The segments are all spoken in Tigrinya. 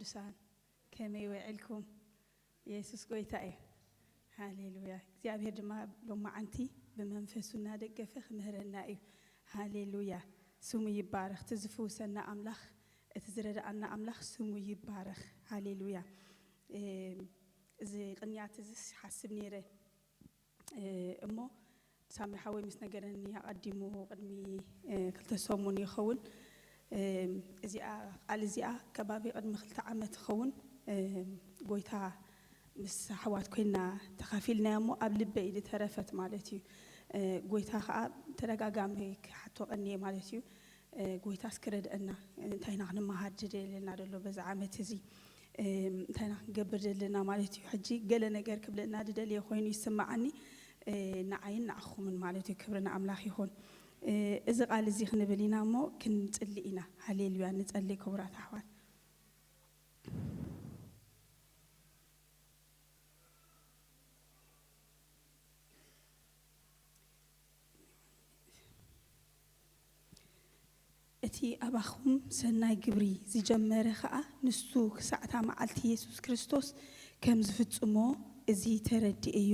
ቅዱሳን፣ ከመይ ውዒልኩም? የሱስ ጎይታ እዩ። ሃሌሉያ። እግዚኣብሔር ድማ ሎማዓንቲ ብመንፈሱ እናደገፈ ክምህረና እዩ። ሃሌሉያ። ስሙ ይባረኽ። እቲ ዝፍውሰና ኣምላኽ፣ እቲ ዝረድኣና ኣምላኽ ስሙ ይባረኽ። ሃሌሉያ። እም፣ እዚ ቅንያት እዚ ሓስብ ነይረ። እ፣ እሞ ሳሚ ሓወይ ምስ ነገረኒ ኣቐዲሙ ቅድሚ፣ እ፣ ክልተ ሰሙን ይኸውን። እም፣ እዚኣ፣ ቃል እዚኣ ከባቢ ቅድሚ ክልተ ዓመት ይኸውን። እም፣ ጎይታ ምስ ኣሕዋት ኮይና ተኻፊልናያ እሞ ኣብ ልበይ ዝተረፈት ማለት እዩ። እ፣ ጎይታ ኸዓ ተደጋጋሚ ክሓቶ ቀንየ ማለት እዩ። እ፣ ጎይታስ ክረድአና፣ እንታይ ኢና ክንመሃር ዝደለና ዘሎ በዚ ዓመት እዚ? እም፣ እንታይ ኢና ክንገብር ዘለና ማለት እዩ? ሕጂ ገለ ነገር ክብለና ዝደልየ ኮይኑ ይስምዓኒ፣ እ፣ ንዓይን ንዓኹምን ማለት እዩ። ክብሪ ንኣምላኽ ይኹን። እ፣ እዚ ቃል እዚ ክንብል ኢና እሞ ክንጽሊ ኢና። ሃሌሉያ። ንጸሊ ክቡራት ኣሕዋት። እቲ ኣባኹም ሰናይ ግብሪ ዝጀመረ ኸኣ ንሱ ክሳዕ እታ መዓልቲ የሱስ ክርስቶስ ከም ዝፍጽሞ እዚ ተረዲኤዮ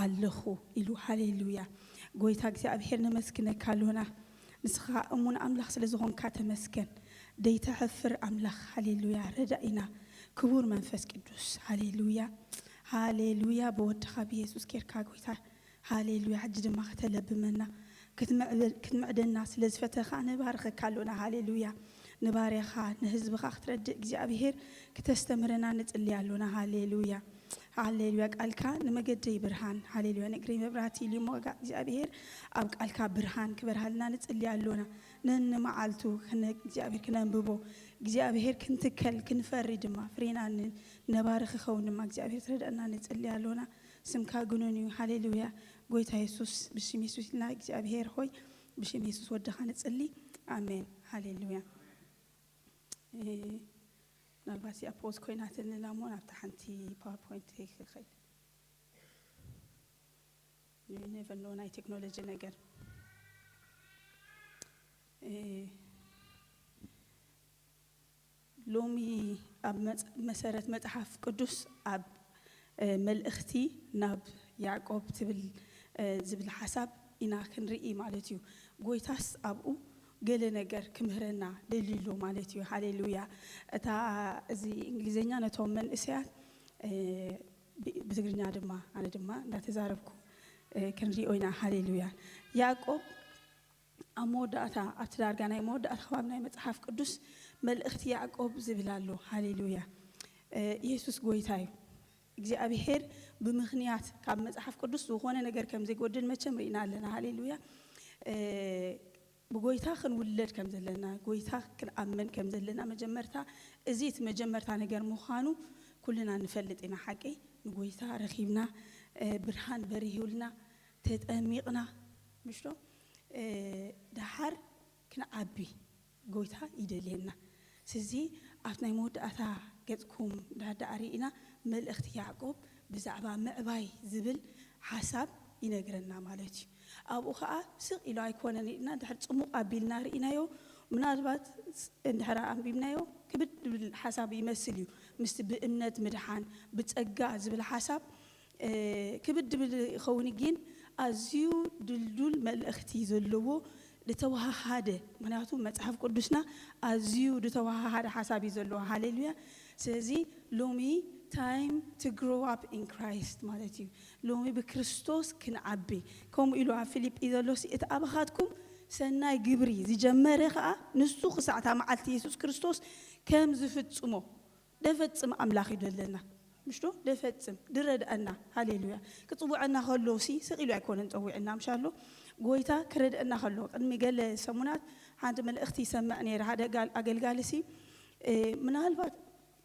ኣለኹ ኢሉ። ሃሌሉያ። ጎይታ እግዚኣብሔር ነመስግነካ ኣሎና። ንስኻ እሙን ኣምላኽ ስለ ዝኾንካ ተመስገን። ደይተሕፍር ኣምላኽ፣ ሃሌሉያ፣ ረዳኢና፣ ክቡር መንፈስ ቅዱስ፣ ሃሌሉያ፣ ሃሌሉያ፣ ብወድኻ ብየሱስ ጌርካ ጎይታ፣ ሃሌሉያ። ሕጂ ድማ ከተለብመና፣ ክትምዕብል-፣ ክትምዕደና ስለ ዝፈተኻ ንባርኸካ ኣሎና፣ ሃሌሉያ። ንባርያኻ ንህዝብኻ ክትረድእ እግዚኣብሔር ክተስተምህረና ንጽሊ ኣሎና፣ ሃሌሉያ፣ ሃሌሉያ። ቃልካ ንመገደይ ብርሃን፣ ሃሌሉያ፣ ንእግረይ መብራህቲ ኢሉ እሞ፣ ጋ-፣ እግዚኣብሔር ኣብ ቃልካ ብርሃን ክበርሃልና ንጽሊ ኣሎና። ነንመዓልቱ ክነ-፣ እግዚኣብሔር ክነንብቦ፣ እግዚኣብሔር ክንትከል፣ ክንፈሪ ድማ፣ ፍሬና ን-፣ ነባሪ ክኸውን ድማ እግዚኣብሔር ትረድአና ንጽሊ ኣሎና። ስምካ ግኑን እዩ። ሃሌሉያ። ጎይታ የሱስ፣ ብሽም የሱስ ኢልና እግዚኣብሔር ሆይ፣ ብሽም የሱስ ወድኻ ንጽሊ። ኣሜን። ሃሌሉያ። እ፣ ምናልባት እዚኣ ፖዝ ኮይናትኒ እላ እሞ ናብታ ሓንቲ ፓወርፖይንት ክኸይድ። You never know ናይ ቴክኖሎጂ ነገር። እ፣ ሎሚ ኣብ መጽ-፣ መሰረት መጽሓፍ ቅዱስ ኣብ፣ እ፣ መልእኽቲ ናብ ያዕቆብ ትብል፣ እ፣ ዝብል ሓሳብ ኢና ክንርኢ ማለት እዩ። ጎይታስ ኣብኡ ገለ ነገር ክምህረና ደልዩ ኣሎ ማለት እዩ። ሃሌሉያ። እታ፣ እዚ እንግሊዝኛ ነቶም መንእሰያት፣ እ፣ ብ-፣ ብትግርኛ ድማ፣ ኣነ ድማ እንዳተዛረብኩ፣ እ፣ ክንሪኦ ኢና። ሃሌሉያ። ያዕቆብ ኣብ መወዳእታ፣ ኣብቲ ዳርጋ ናይ መወዳእታ ከባቢ ናይ መጽሓፍ ቅዱስ መልእኽቲ ያዕቆብ ዝብል ኣሎ። ሃሌሉያ። እ፣ የሱስ ጎይታ እዩ። እግዚኣብሔር ብምኽንያት ካብ መጽሓፍ ቅዱስ ዝኾነ ነገር ከም ዘይጎድል መቸም ርኢና ኣለና። ሃሌሉያ። እ፣ ብጎይታ ክንውለድ ከም ዘለና፣ ጎይታ ክንኣምን ከም ዘለና መጀመርታ፣ እዚ እቲ መጀመርታ ነገር ምዃኑ ኩልና ንፈልጥ ኢና። ሓቀይ ንጎይታ ረኺብና፣ እ፣ ብርሃን በሪሁልና፣ ተጠሚቕና፣ ምሽቶ፣ እ፣ ደሓር ክንዓቢ ጎይታ ይደልየና። ስለዚ ኣብቲ ናይ መወዳእታ ገጽኩም ዳዳኣ ርኢና፣ መልእኽቲ ያዕቆብ ብዛዕባ ምዕባይ ዝብል ሓሳብ ይነግረና ማለት እዩ። ኣብኡ ኸኣ ስቕ ኢሉ ኣይኮነን ኢልና ድሕር ጽሙቕ ኣቢልና ርኢናዮ። ምናልባት ስ-፣ እንድሕር ኣንቢብናዮ ክብድ ዝብል ሓሳብ ይመስል እዩ። ምስቲ ብእምነት ምድሓን፣ ብጸጋ ዝብል ሓሳብ፣ እ፣ ክብድ ዝብል ይኸውን፣ ግን ኣዝዩ ድልዱል መልእኽቲ ዘለዎ ዝተወሃሃደ፣ ምኽንያቱ መጽሓፍ ቅዱስና ኣዝዩ ዝተወሃሃደ ሓሳብ እዩ ዘለዎ። ሃሌሉያ። ስለዚ ሎሚ time to grow up in Christ ማለት እዩ። ሎሚ ብክርስቶስ ክንዓቢ። ከምኡ ኢሉ ኣብ ፊልጲ ዘሎ ሲ፣ እቲ ኣባኻትኩም ሰናይ ግብሪ ዝጀመረ ኸኣ ንሱ ክሳዕ እታ መዓልቲ የሱስ ክርስቶስ ከም ዝፍጽሞ። ደፈጽም ኣምላኽ እዩ ደለና። ምሽዶ? ደፈጽም፣ ድረድኣና። ሃሌሉያ። ክጽውዐና ከሎ ሲ፣ ስቕ ኢሉ ኣይኮነን ጸዊዕና፣ ምሽ ኣሎ? ጎይታ ክረድአና ከሎ፣ ቅድሚ ገለ ሰሙናት ሓንቲ መልእኽቲ ይሰምዕ ነይረ። ሓደ ጋል-፣ ኣገልጋሊ ሲ፣ እ፣ ምናልባት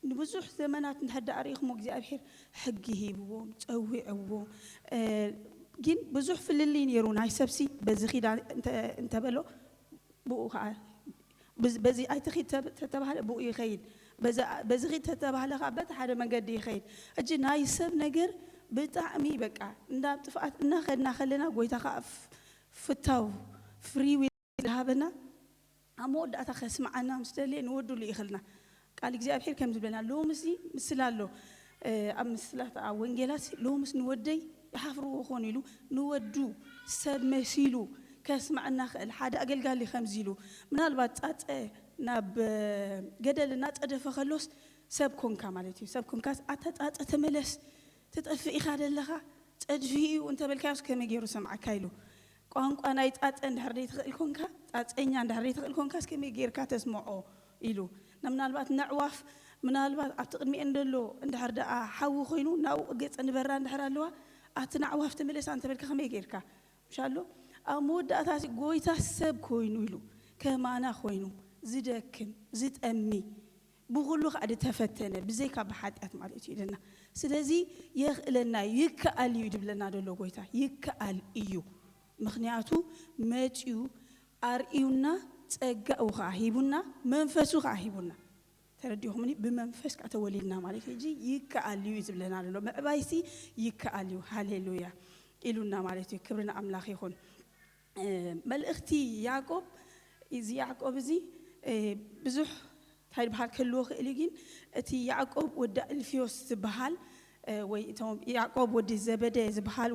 ንብዙሕ ዘመናት እንድሕር ደኣ ርኢኹሞ እግዚኣብሔር ሕጊ ሂብዎም፣ ጸዊዕዎም፣ እ፣ ግን ብዙሕ ፍልልይ ነይሩ። ናይ ሰብሲ በዚ ኺዳ እንተ-፣ እንተበሎ ብኡ ኸዓ ብዝ-፣ በዚ ኣይትኺድ ተብ-፣ ተተባህለ ብኡ ይኸይድ። በዚ፣ በዚ ኺድ ተተባህለ ኸዓ በቲ ሓደ መንገዲ ይኸይድ። ሕጂ ናይ ሰብ ነገር ብጣዕሚ በቃ እንዳ ጥፍኣት እናኸድና ከለና ጎይታ ኸዓ ፍ-፣ ፍታው ፍሪ ዊል ዝሃበና ኣብ መወዳእታ ከስምዓና ምስ ደልየ ንወድሉ ይኽልና። ቃል እግዚኣብሔር ከም ዝብለና ሎምሲ ምስላ ኣሎ። ኣብ ምስላት ኣብ ወንጌላት ሎምስ ንወደይ ይሓፍርዎ ኾኑ ኢሉ ንወዱ ሰብ መሲሉ ከስምዐና ክእል ሓደ ኣገልጋሊ ከምዚ ኢሉ ምናልባት ፃፀ ናብ ገደል እናፀደፈ ከሎስ ሰብ ኮንካ ማለት እዩ። ሰብ ኮንካስ ኣታ ፃፀ ተመለስ ትጠፍእ ኢኻ ደለኻ ፀድፊ እዩ እንተበልካዮስ ከመይ ገይሩ ሰምዓካ ኢሉ። ቋንቋ ናይ ፃፀ እንድሕር ደይ ትኽእል ኮንካ ፃፀኛ እንድሕር ደይ ትኽእል ኮንካስ ከመይ ገይርካ ተስምዖ ኢሉ። ምናልባት ነዕዋፍ ምናልባት ኣብቲ ቅድሚኤን ደሎ እንድሕር ደኣ ሓዊ ኮይኑ ናብኡ ገፀ ንበራ እንድሕር ኣለዋ ኣቲ ነዕዋፍ ተመለሳ እንተበልካ ከመይ ገይርካ ምሻሎ ኣብ መወዳእታ ጎይታ ሰብ ኮይኑ ኢሉ ከማና ኮይኑ ዝደክም ዝጠሚ ብኩሉ ከዓ ዝተፈተነ ብዘይካ ብሓጢኣት ማለት እዩ ኢለና። ስለዚ የኽእለና እዩ ይከኣል እዩ ድብለና ደሎ ጎይታ ይከኣል እዩ። ምክንያቱ መፅዩ ኣርእዩና ጸጋኡ ከዓ ሂቡና መንፈሱ ከዓ ሂቡና። ተረዲኹምኒ? ብመንፈስ ከዓ ተወሊድና ማለት እዩ። ሕጂ ይከኣል እዩ ዝብለና ዘሎ ምዕባይሲ ይከኣል እዩ። ሃሌሉያ ኢሉና ማለት እዩ። ክብሪ ንኣምላኽ ይኹን። መልእኽቲ ያዕቆብ እዚ ያዕቆብ እዚ ብዙሕ እንታይ ዝበሃል ክህልዎ ክእል እዩ። ግን እቲ ያዕቆብ ወዲ ኣልፊዮስ ዝበሃል ወይ እቶም ያዕቆብ ወዲ ዘበደ ዝበሃል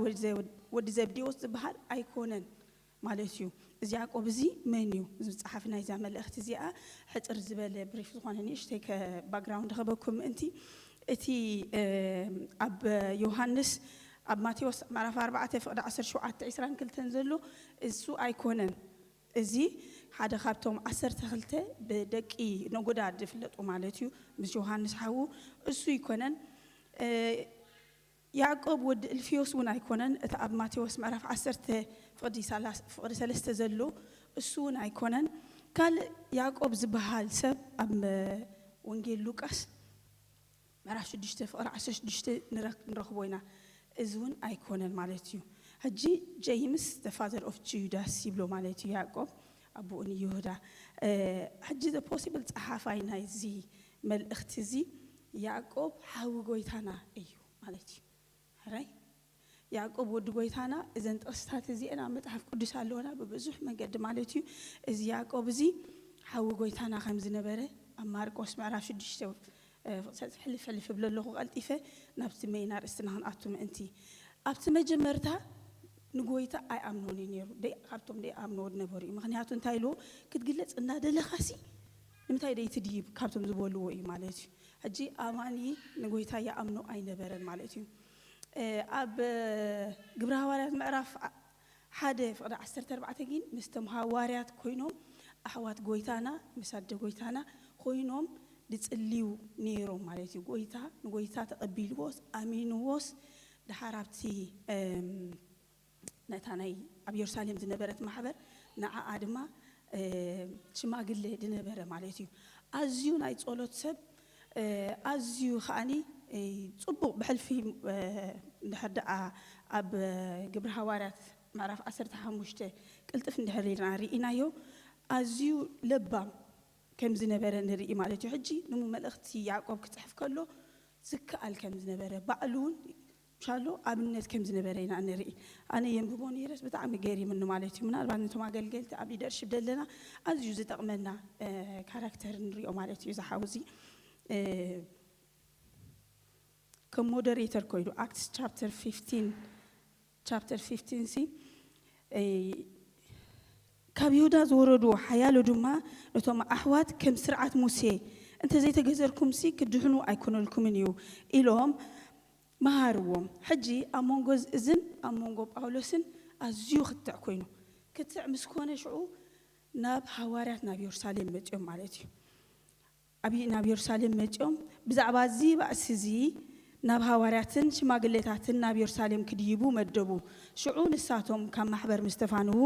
ወዲ ዘብዴዎስ ዝበሃል ኣይኮነን ማለት እዩ። እዚ ያዕቆብ እዚ መን እዩ? ዝፀሓፊ ናይዛ መልእኽቲ እዚኣ ሕፅር ዝበለ ብሪፍ ዝኾነ ንእሽተይ ባክግራውንድ ከበኩም ምእንቲ እቲ ኣብ ዮሃንስ ኣብ ማቴዎስ ምዕራፍ ኣርባዕተ ፍቕዲ ዓሰርተ ሸውዓተ ዕስራን ክልተን ዘሎ እሱ ኣይኮነን። እዚ ሓደ ካብቶም ዓሰርተ ክልተ ብደቂ ነጎዳ ዝፍለጡ ማለት እዩ ምስ ዮሃንስ ሓዉ እሱ ኣይኮነን። ያዕቆብ ወዲ እልፍዮስ እውን ኣይኮነን። እቲ ኣብ ማቴዎስ ምዕራፍ ዓሰርተ ፍቕዲ ሰለስተ ዘሎ እሱ እውን ኣይኮነን። ካልእ ያዕቆብ ዝበሃል ሰብ ኣብ ወንጌል ሉቃስ ምዕራፍ ሽዱሽተ ፍቕሪ ዓሰርተ ሽዱሽተ ንረኽቦ ኢና። እዚ እውን ኣይኮነን ማለት እዩ። ሕጂ ጀይምስ the father of Judas ይብሎ ማለት እዩ ያዕቆብ ኣቦኡ ንይሁዳ። ሕጂ the possible ፀሓፋይ ናይዚ መልእኽቲ እዚ ያዕቆብ ሓዊ ጎይታና እዩ ማለት እዩ። ሕራይ ያዕቆብ ወዲ ጎይታና እዘን ጥቕስታት እዚአን ኣብ መፅሓፍ ቅዱስ ኣለወና ብብዙሕ መንገዲ ማለት እዩ። እዚ ያዕቆብ እዚ ሓዊ ጎይታና ከም ዝነበረ ኣብ ማርቆስ ምዕራፍ ሽዱሽተ ፍቕሰት ሕልፍ ሕልፍ እብለ ኣለኹ ቀልጢፈ ናብቲ መይን ኣርእስትና ክንኣቱ ምእንቲ ኣብቲ መጀመርታ ንጎይታ ኣይኣምኖን እዩ ነይሩ። ደይ- ካብቶም ደይኣምኖ ዝነበሩ እዩ። ምክንያቱ እንታይ ኢልዎ ክትግለፅ እናደለኻሲ ንምንታይ ደይ ትድይብ ካብቶም ዝበልዎ እዩ ማለት እዩ። ሕጂ ኣማኒ ንጎይታ ይኣምኖ ኣይነበረን ማለት እዩ። ኣብ ግብረ ሃዋርያት ምዕራፍ ሓደ ፍቕዲ ዓሰርተ ኣርባዕተ ግን ምስቶም ሃዋርያት ኮይኖም ኣሕዋት ጎይታና ምስ ኣደ ጎይታና ኮይኖም ድጽልዩ ነይሮም ማለት እዩ። ጎይታ ንጎይታ ተቐቢልዎስ ኣሚንዎስ ድሓር ኣብቲ ነታ ናይ ኣብ የሩሳሌም ዝነበረት ማሕበር ንዓኣ ድማ ሽማግሌ ዝነበረ ማለት እዩ። ኣዝዩ ናይ ጸሎት ሰብ ኣዝዩ ከዓኒ ጽቡቕ ብሕልፊ እንድሕር ደኣ ኣብ ግብሪ ሃዋርያት ምዕራፍ ዓሰርተ ሓሙሽተ ቅልጥፍ እንድሕር ኢልና ርኢናዮ ኣዝዩ ለባም ከም ዝነበረ ንርኢ ማለት እዩ። ሕጂ ንሙ መልእኽቲ ያዕቆብ ክጽሕፍ ከሎ ዝከኣል ከም ዝነበረ ባዕሉ እውን ሻሎ ኣብነት ከም ዝነበረ ኢና ንርኢ። ኣነ የንብቦ ነይረስ ብጣዕሚ ገሪምኒ ማለት እዩ። ምናልባት ነቶም ኣገልገልቲ ኣብ ሊደርሽፕ ዘለና ኣዝዩ ዝጠቕመና ካራክተር ንሪኦ ማለት እዩ። ዝሓውዚ ከም ሞደሬተር ኮይኑ ኣክትስ ቻፕተር ፊፍቲን ቻፕተር ፊፍቲን ሲ ካብ ይሁዳ ዝወረዱ ሓያሎ ድማ ነቶም ኣሕዋት ከም ስርዓት ሙሴ እንተዘይተገዘርኩምሲ ክድሕኑ ኣይኮነልኩምን እዩ ኢሎም መሃርዎም። ሕጂ ኣብ መንጎ እዝን ኣብ መንጎ ጳውሎስን ኣዝዩ ክትዕ ኮይኑ ክትዕ ምስ ኮነ ሽዑ ናብ ሃዋርያት ናብ የሩሳሌም መፅኦም ማለት እዩ። ኣብ ናብ የሩሳሌም መፂኦም ብዛዕባ እዚ ባእሲ እዚ ናብ ሃዋርያትን ሽማግሌታትን ናብ የሩሳሌም ክድይቡ መደቡ። ሽዑ ንሳቶም ካብ ማሕበር ምስ ተፋንዉ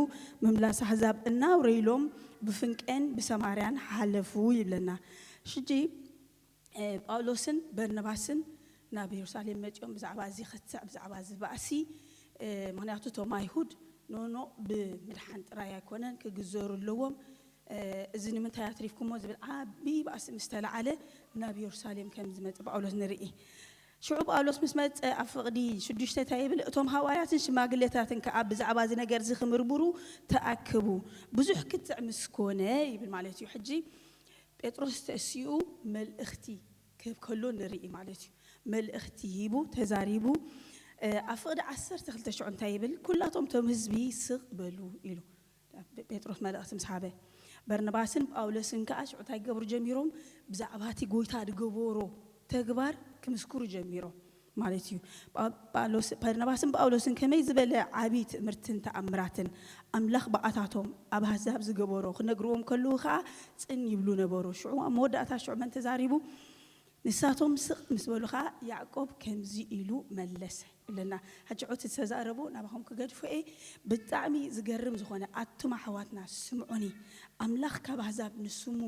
ምምላስ ኣህዛብ እናውረይሎም ብፍንቄን ብሰማርያን ሓለፉ ይብለና። ሽጂ ጳውሎስን በርነባስን ናብ የሩሳሌም መፂኦም ብዛዕባ እዚ ክትዕ ብዛዕባ እዚ ባእሲ ምክንያቱ እቶም ኣይሁድ ኖኖ ብምድሓን ጥራይ ኣይኮነን ክግዘሩ ኣለዎም። እዚ ንምንታይ ኣትሪፍኩሞ ዝብል ዓቢ ባእሲ ምስ ተላዓለ ናብ የሩሳሌም ከም ዝመፀ ጳውሎስ ንርኢ። ሽዑ ጳውሎስ ምስ መፀ ኣብ ፍቕዲ ሽዱሽተ እንታይ ይብል? እቶም ሃዋርያትን ሽማግሌታትን ከዓ ብዛዕባ እዚ ነገር እዚ ክምርምሩ ተኣክቡ። ብዙሕ ክትዕ ምስ ኮነ ይብል ማለት እዩ። ሕጂ ጴጥሮስ ተእሲኡ መልእኽቲ ክህብ ከሎ ንርኢ ማለት እዩ። መልእኽቲ ሂቡ ተዛሪቡ። ኣብ ፍቕዲ ዓሰርተ ክልተ ሽዑ እንታይ ይብል? ኩላቶም እቶም ህዝቢ ስቕ በሉ ኢሉ ጴጥሮስ መልእኽቲ ምስ ሃበ፣ በርነባስን ጳውሎስን ከኣ ሽዑ እንታይ ክገብሩ ጀሚሮም? ብዛዕባ እቲ ጎይታ ዝገበሮ ተግባር ክምስክሩ ጀሚሮም ማለት እዩ። በርነባስን ጳውሎስን ከመይ ዝበለ ዓብዪ ትእምርትን ተኣምራትን ኣምላኽ ብኣታቶም ኣብ ኣህዛብ ዝገበሮ ክነግርዎም ከለዉ ከኣ ጽን ይብሉ ነበሩ። ሽዑ ኣብ መወዳእታ ሽዑ መን ተዛሪቡ? ንሳቶም ስቕ ምስ በሉ ከኣ ያዕቆብ ከምዚ ኢሉ መለሰ። ኣለና ሕጂ ዑቲ ዝተዛረቡ ናባኹም ክገድፎ እየ። ብጣዕሚ ዝገርም ዝኾነ ኣቱም ኣሕዋትና ስምዑኒ። ኣምላኽ ካብ ኣህዛብ ንስሙ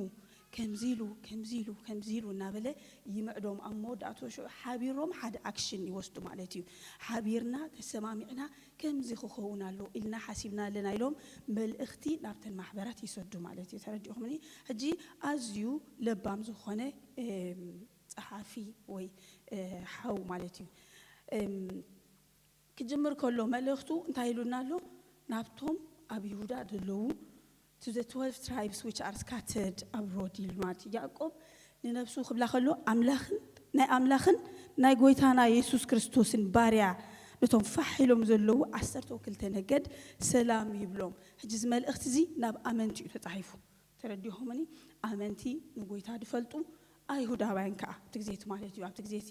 ከምዚ ኢሉ ከምዚ ኢሉ ከምዚ ኢሉ እናበለ ይምዕዶም። ኣብ መወዳእቱ ሽዑ ሓቢሮም ሓደ ኣክሽን ይወስዱ ማለት እዩ። ሓቢርና ተሰማሚዕና ከምዚ ክኸውን ኣሎ ኢልና ሓሲብና ኣለና ኢሎም መልእኽቲ ናብተን ማሕበራት ይሰዱ ማለት እዩ። ተረዲኹምኒ? ሕጂ ኣዝዩ ለባም ዝኾነ ጸሓፊ ወይ ሓው ማለት እዩ። ክጅምር ከሎ መልእኽቱ እንታይ ኢሉና ኣሎ? ናብቶም ኣብ ይሁዳ ዘለዉ to the twelve tribes which are scattered abroad ኢሉ ማለት እዩ። ያዕቆብ ንነብሱ ክብላ ከሎ ኣምላኽን ናይ ኣምላኽን ናይ ጎይታና የሱስ ክርስቶስን ባርያ ነቶም ፋሕ ኢሎም ዘለዉ ዓሰርተ ክልተ ነገድ ሰላም ይብሎም። ሕጂ እዚ መልእኽቲ እዚ ናብ ኣመንቲ እዩ ተጻሒፉ። ተረዲኹምኒ? ኣመንቲ ንጎይታ ዝፈልጡ ኣይሁዳውያን ከዓ ኣብቲ ግዜ እቲ ማለት እዩ። ኣብቲ ግዜ እቲ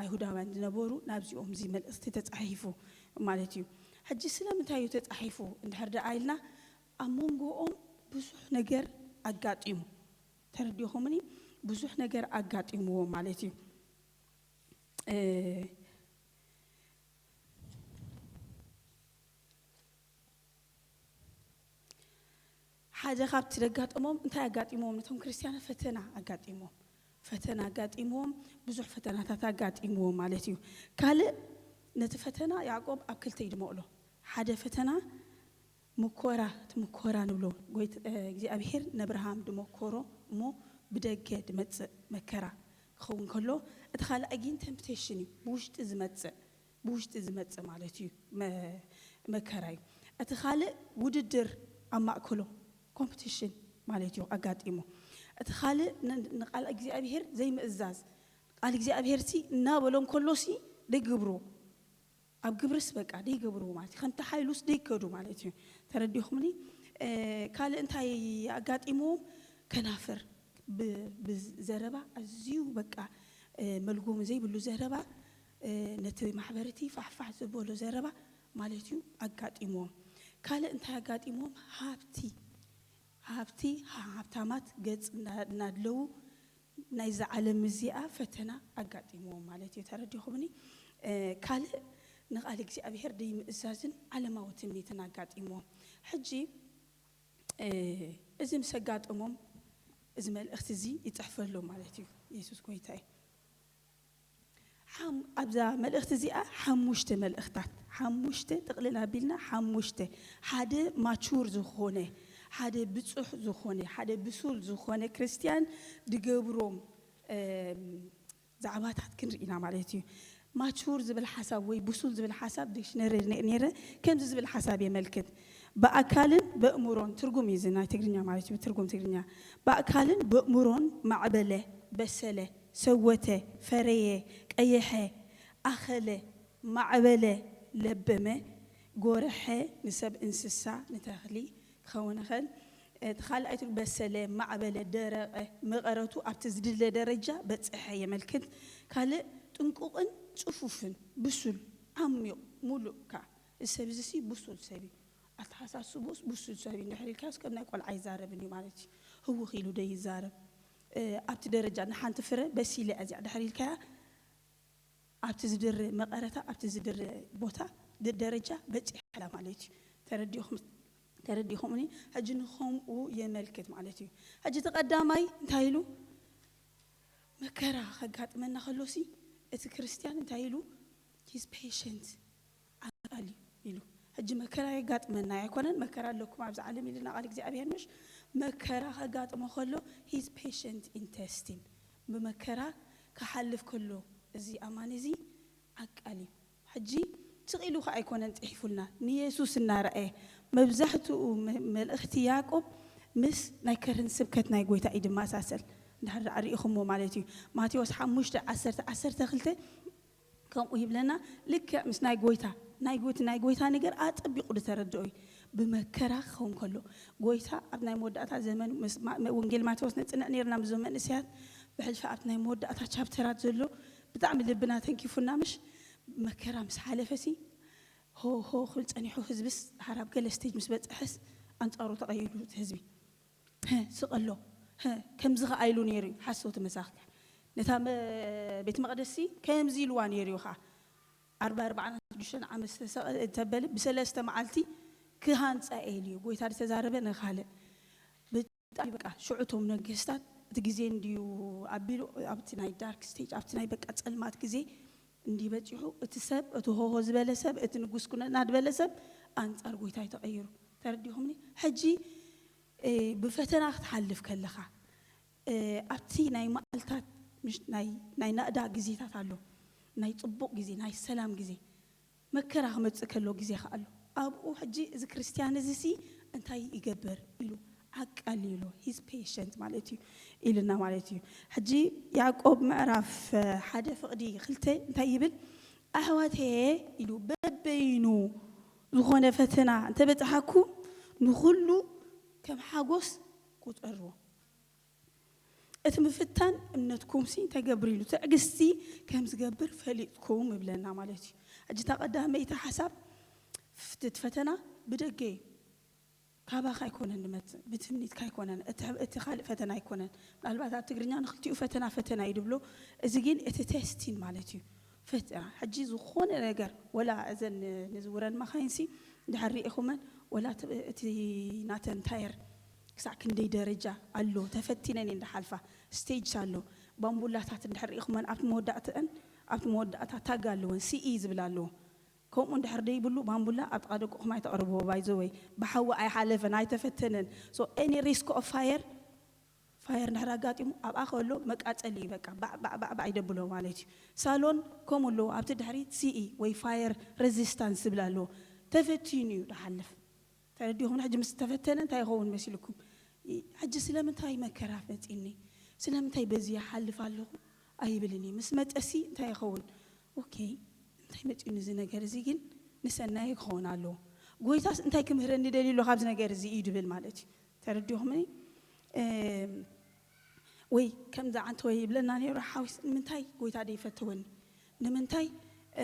ኣይሁዳውያን ዝነበሩ ናብዚኦም እዚ መልእኽቲ ተጻሒፉ ማለት እዩ። ሕጂ ስለምንታይ እዩ ተጻሒፉ እንድሕር ደኣ ኢልና ኣብ መንጎኦም ብዙሕ ነገር ኣጋጢሙ። ተረዲኹምኒ? ብዙሕ ነገር ኣጋጢምዎ ማለት እዩ። ሓደ ካብቲ ዘጋጠሞም እንታይ ኣጋጢምዎም? ነቶም ክርስትያናት ፈተና ኣጋጢምዎም። ፈተና ኣጋጢምዎም፣ ብዙሕ ፈተናታት ኣጋጢምዎም ማለት እዩ። ካልእ ነቲ ፈተና ያዕቆብ ኣብ ክልተ እዩ ድመቕሎ። ሓደ ፈተና ምኮራ፣ እቲ ምኮራ ንብሎ እግዚኣብሔር ነብርሃም ድመኮሮ እሞ ብደገ ድመጽእ መከራ ክኸውን ከሎ፣ እቲ ካልኣይ ግን ተምፕቴሽን እዩ፣ ብውሽጢ ዝመጽእ ብውሽጢ ዝመጽእ ማለት እዩ መከራ እዩ። እቲ ካልእ ውድድር ኣብ ማእከሎም ኮምፕቲሽን ማለት እዩ ኣጋጢሙ። እቲ ካልእ ንቃል እግዚኣብሄር ዘይምእዛዝ፣ ቃል እግዚኣብሄር ሲ እናበሎም ከሎ ሲ ደይገብርዎ፣ ኣብ ግብርስ በቃ ደይገብርዎ ማለት እዩ። ከምቲ ሓይሉስ ደይከዱ ማለት እዩ። ተረዲኹምኒ? ካልእ እንታይ ኣጋጢምዎም? ከናፍር ብዘረባ ኣዝዩ በቃ መልጎም ዘይብሉ ዘረባ ነቲ ማሕበርቲ ፋሕፋሕ ዝበሎ ዘረባ ማለት እዩ ኣጋጢምዎም። ካልእ እንታይ ኣጋጢምዎም? ሃብቲ ሃብቲ ሃብታማት ገጽ እናድለዉ ናይዚ ዓለም እዚኣ ፈተና ኣጋጢምዎም ማለት እዩ። ተረዲኹምኒ? ካልእ ንቓል እግዚኣብሔር ደይምእዛዝን ዓለማዊ ትምኒትን ኣጋጢምዎም። ሕጂ እዚ ምስ ኣጋጠሞም እዚ መልእኽቲ እዚ ይፅሕፈሎም ማለት እዩ። የሱስ ጎይታ እዩ። ኣብዛ መልእኽቲ እዚኣ ሓሙሽተ መልእኽታት፣ ሓሙሽተ ጥቕልል ኣቢልና ሓሙሽተ፣ ሓደ ማቹር ዝኾነ፣ ሓደ ብፁሕ ዝኾነ፣ ሓደ ብሱል ዝኾነ ክርስትያን ድገብሮም ዛዕባታት ክንርኢ ኢና ማለት እዩ። ማቹር ዝብል ሓሳብ ወይ ብሱል ዝብል ሓሳብ ዲክሽነሪ ነረ ከምዚ ዝብል ሓሳብ የመልክት። ብኣካልን በእምሮን ትርጉም እዩ እዚ ናይ ትግርኛ ማለት እዩ። ትርጉም ትግርኛ ብኣካልን በእምሮን ማዕበለ፣ በሰለ፣ ሰወተ፣ ፈረየ፣ ቀየሐ፣ ኣኸለ፣ ማዕበለ፣ ለበመ፣ ጎረሐ፣ ንሰብ እንስሳ ንተኽሊ ክኸውን ይኽእል። እቲ ካልኣይ ትርጉም በሰለ፣ ማዕበለ፣ ደረቐ፣ መቐረቱ ኣብቲ ዝድለ ደረጃ በጽሐ የመልክት። ካልእ ጥንቁቕን ጽፉፍን፣ ብሱል፣ ዓሚቕ፣ ሙሉእ ከኣ። እዚ ሰብ እዚ ሲ ብሱል ሰብ እዩ። ኣተሓሳስቡስ ብሱል ሰብ እዩ። እንድሕር ኢልካዮስ ከም ናይ ቆልዓ ኣይዛረብን እዩ ማለት እዩ። ህውኽ ኢሉ ደይዛረብ። ኣብቲ ደረጃ ንሓንቲ ፍረ በሲለ እያ እዚኣ ድሕር ኢልካያ ኣብቲ ዝድሪ መቐረታ ኣብቲ ዝድሪ ቦታ ደረጃ በፂሓ ማለት እዩ። ተረዲኹምኒ? ሕጂ ንኸምኡ የመልክት ማለት እዩ። ሕጂ እቲ ቀዳማይ እንታይ ኢሉ? መከራ ከጋጥመና ከሎሲ እቲ ክርስትያን እንታይ ኢሉ? ሂዝ ፔሸንት ዓቃል እዩ ኢሉ። ሕጂ መከራ የጋጥመና ኣይኮነን፣ መከራ ኣለኩም ኣብዚ ዓለም ኢልና ቃል እግዚኣብሔር ምሽ መከራ ከጋጥሞ ከሎ ሂዝ ፔሸንት ኢንተስቲን ብመከራ ክሓልፍ ከሎ እዚ ኣማኒ እዚ ዓቃል እዩ። ሕጂ ስቕ ኢሉ ከ ኣይኮነን ጽሒፉልና፣ ንየሱስ እናረኣየ። መብዛሕትኡ መ-፣ መልእኽቲ ያዕቆብ ምስ ናይ ከርህን ስብከት ናይ ጎይታ እዩ ድመሳሰል። እንድሕር ደኣ ርኢኹምዎ ማለት እዩ። ማቴዎስ ሓሙሽተ ዓሰርተ ዓሰርተ ክልተ ከምኡ ይብለና። ልክዕ ምስ ናይ ጎይታ፣ ናይ ጎይታ፣ ናይ ጎይታ ነገር ኣጸቢቑ ዝተረድኦ እዩ። ብመከራ ክኸውን ከሎ፣ ጎይታ ኣብ ናይ መወዳእታ ዘመን፣ ምስ ማ-፣ ወንጌል ማቴዎስ ነጽንዕ ነይርና፣ ምስዞም መንእሰያት ብሕልፊ ኣብቲ ናይ መወዳእታ ቻፕተራት ዘሎ ብጣዕሚ ልብና ተንኪፉና፣ ምሽ? መከራ ምስ ሓለፈሲ፣ ሆ ሆ ክብል ጸኒሑ፣ ህዝብስ ድሓር ኣብ ገለ ስቴጅ ምስ በጽሐስ፣ ኣንጻሩ ተቐይሩ እቲ ህዝቢ። "ህ፣ ስቕ ኣሎ። ህ፣ ከምዚ ኸኣ ኢሉ ነይሩ እዩ፣ ሓሰውቲ መሳኽቲ። ነታ መ-፣ ቤት መቕደስሲ ከምዚ ኢልዋ ነይሩ እዩ ኸኣ። ኣርባ ኣርባዓን ሽዱሽተን ዓመት ዝተሰቐ-፣ እንተበለ፣ ብሰለስተ መዓልቲ ክሃንጻ እየ" ኢሉ እዩ። ጎይታ ዝተዛረበ ንኻልእ። ብጣዕሚ በቃ፣ ሽዑ እቶም ነገስታት፣ እቲ ግዜ እንድዩ ኣቢሉ፣ ኣብቲ ናይ ዳርክ ስቴጅ፣ ኣብቲ ናይ በቃ ጸልማት ግዜ እንድዩ በጺሑ፣ እቲ ሰብ፣ እቲ ሆሆ ዝበለ ሰብ፣ እቲ ንጉስ ኩነና ዝበለ ሰብ፣ ኣንጻር ጎይታ እዩ ተቐይሩ። ተረዲኹምኒ? ሕጂ፣ እ፣ ብፈተና ክትሓልፍ ከለኻ፣ እ፣ ኣብቲ ናይ መዓልታት፣ ምሽ-፣ ናይ፣ ናይ ናእዳ ግዜታት ኣሎ። ናይ ጽቡቕ ግዜ፣ ናይ ሰላም ግዜ፣ መከራ ክመጽእ ከሎ ግዜ ከኣ ኣሎ። ኣብኡ ሕጂ እዚ ክርስትያን እዚ ሲ እንታይ ይገብር ኢሉ ዓቃሊ ኢሉ፣ he's patient ማለት እዩ፣ ኢልና ማለት እዩ። ሕጂ ያዕቆብ ምዕራፍ፣ እ፣ ሓደ ፍቕዲ ክልተ እንታይ ይብል? "ኣሕዋተየ" ኢሉ፣ "በበይኑ ዝኾነ ፈተና እንተበጽሓኩም፣ ንኹሉ ከም ሓጎስ ቁጸርዎ። እቲ ምፍታን እምነትኩምሲ እንታይ ገብር?" ኢሉ፣ "ትዕግስቲ ከም ዝገብር ፈሊጥኩም" ይብለና ማለት እዩ። ሕጂ እታ ቀዳመይቲ ሓሳብ፣ ፍት-፣ እቲ ፈተና ብደገ እዩ። ካባኻ ኣይኮነን ዝመጽእ፣ ብትምኒትካ ኣይኮነን፣ እቲ፣ እቲ ካልእ ፈተና ኣይኮነን። ምናልባት ኣብ ትግርኛ ንክልቲኡ ፈተና ፈተና እዩ ዝብሎ፣ እዚ ግን እቲ ቴስቲን ማለት እዩ። ፈተና፣ ሕጂ ዝኾነ ነገር፣ ወላ እዘን ንዝውረን መኻይንሲ እንድሕር ርኢኹመን፣ ወላ እቲ፣ እቲ ናተን ታየር ክሳዕ ክንደይ ደረጃ ኣሎ፣ ተፈቲነን እየን ዝሓልፋ፣ ስቴጅ ኣሎ። ባምቡላታት እንድሕር ርኢኹመን፣ ኣብቲ መወዳእትአን፣ ኣብቲ መወዳእታ ታግ ኣለወን፣ ሲኢ ዝብል ኣለዎ። ከምኡ እንድሕር ደይብሉ፣ ባምቡላ ኣብ ጥቓ ደቅኹም ኣይተቕርብዎ። ባይ ዘ ወይ፣ ብሓዊ ኣይሓለፈን፣ ኣይተፈተነን። So any risk of fire፣ ፋየር እንድሕር ኣጋጢሙ፣ ኣብኣ ከሎ መቃጸሊ እዩ። በቃ ባዕ ባዕ ባዕ ባዕ ይደብሎ ማለት እዩ። ሳሎን ከምኡ ኣለዎ፣ ኣብቲ ድሕሪት ሲኢ ወይ ፋየር ሬዚስታንስ ዝብል ኣለዎ። ተፈቲኑ እዩ ዝሓልፍ። ተረዲኹም? ሕጂ ምስ ተፈተነ እንታይ ይኸውን መሲልኩም? ይ-፣ ሕጂ ስለምንታይ መከራ መጺኒ? ስለምንታይ በዚ ይሓልፍ ኣለኹ? ኣይብልን እዩ። ምስ መጸሲ እንታይ ይኸውን? ኦኬ፣ እንታይ መጺኒ እዚ ነገር እዚ ግን ንሰናይ ክኸውን ኣለዎ። ጎይታስ እንታይ ክምህረኒ ደልዩ ኣሎ ካብዚ ነገር እዚ እዩ ድብል ማለት እዩ። ተረዲኹምኒ? እም፣ ወይ ከምዚ ዓንተ ወይ ይብለና ነይሩ ሓዊስ፣ ንምንታይ ጎይታ ደይፈተወኒ? ንምንታይ፣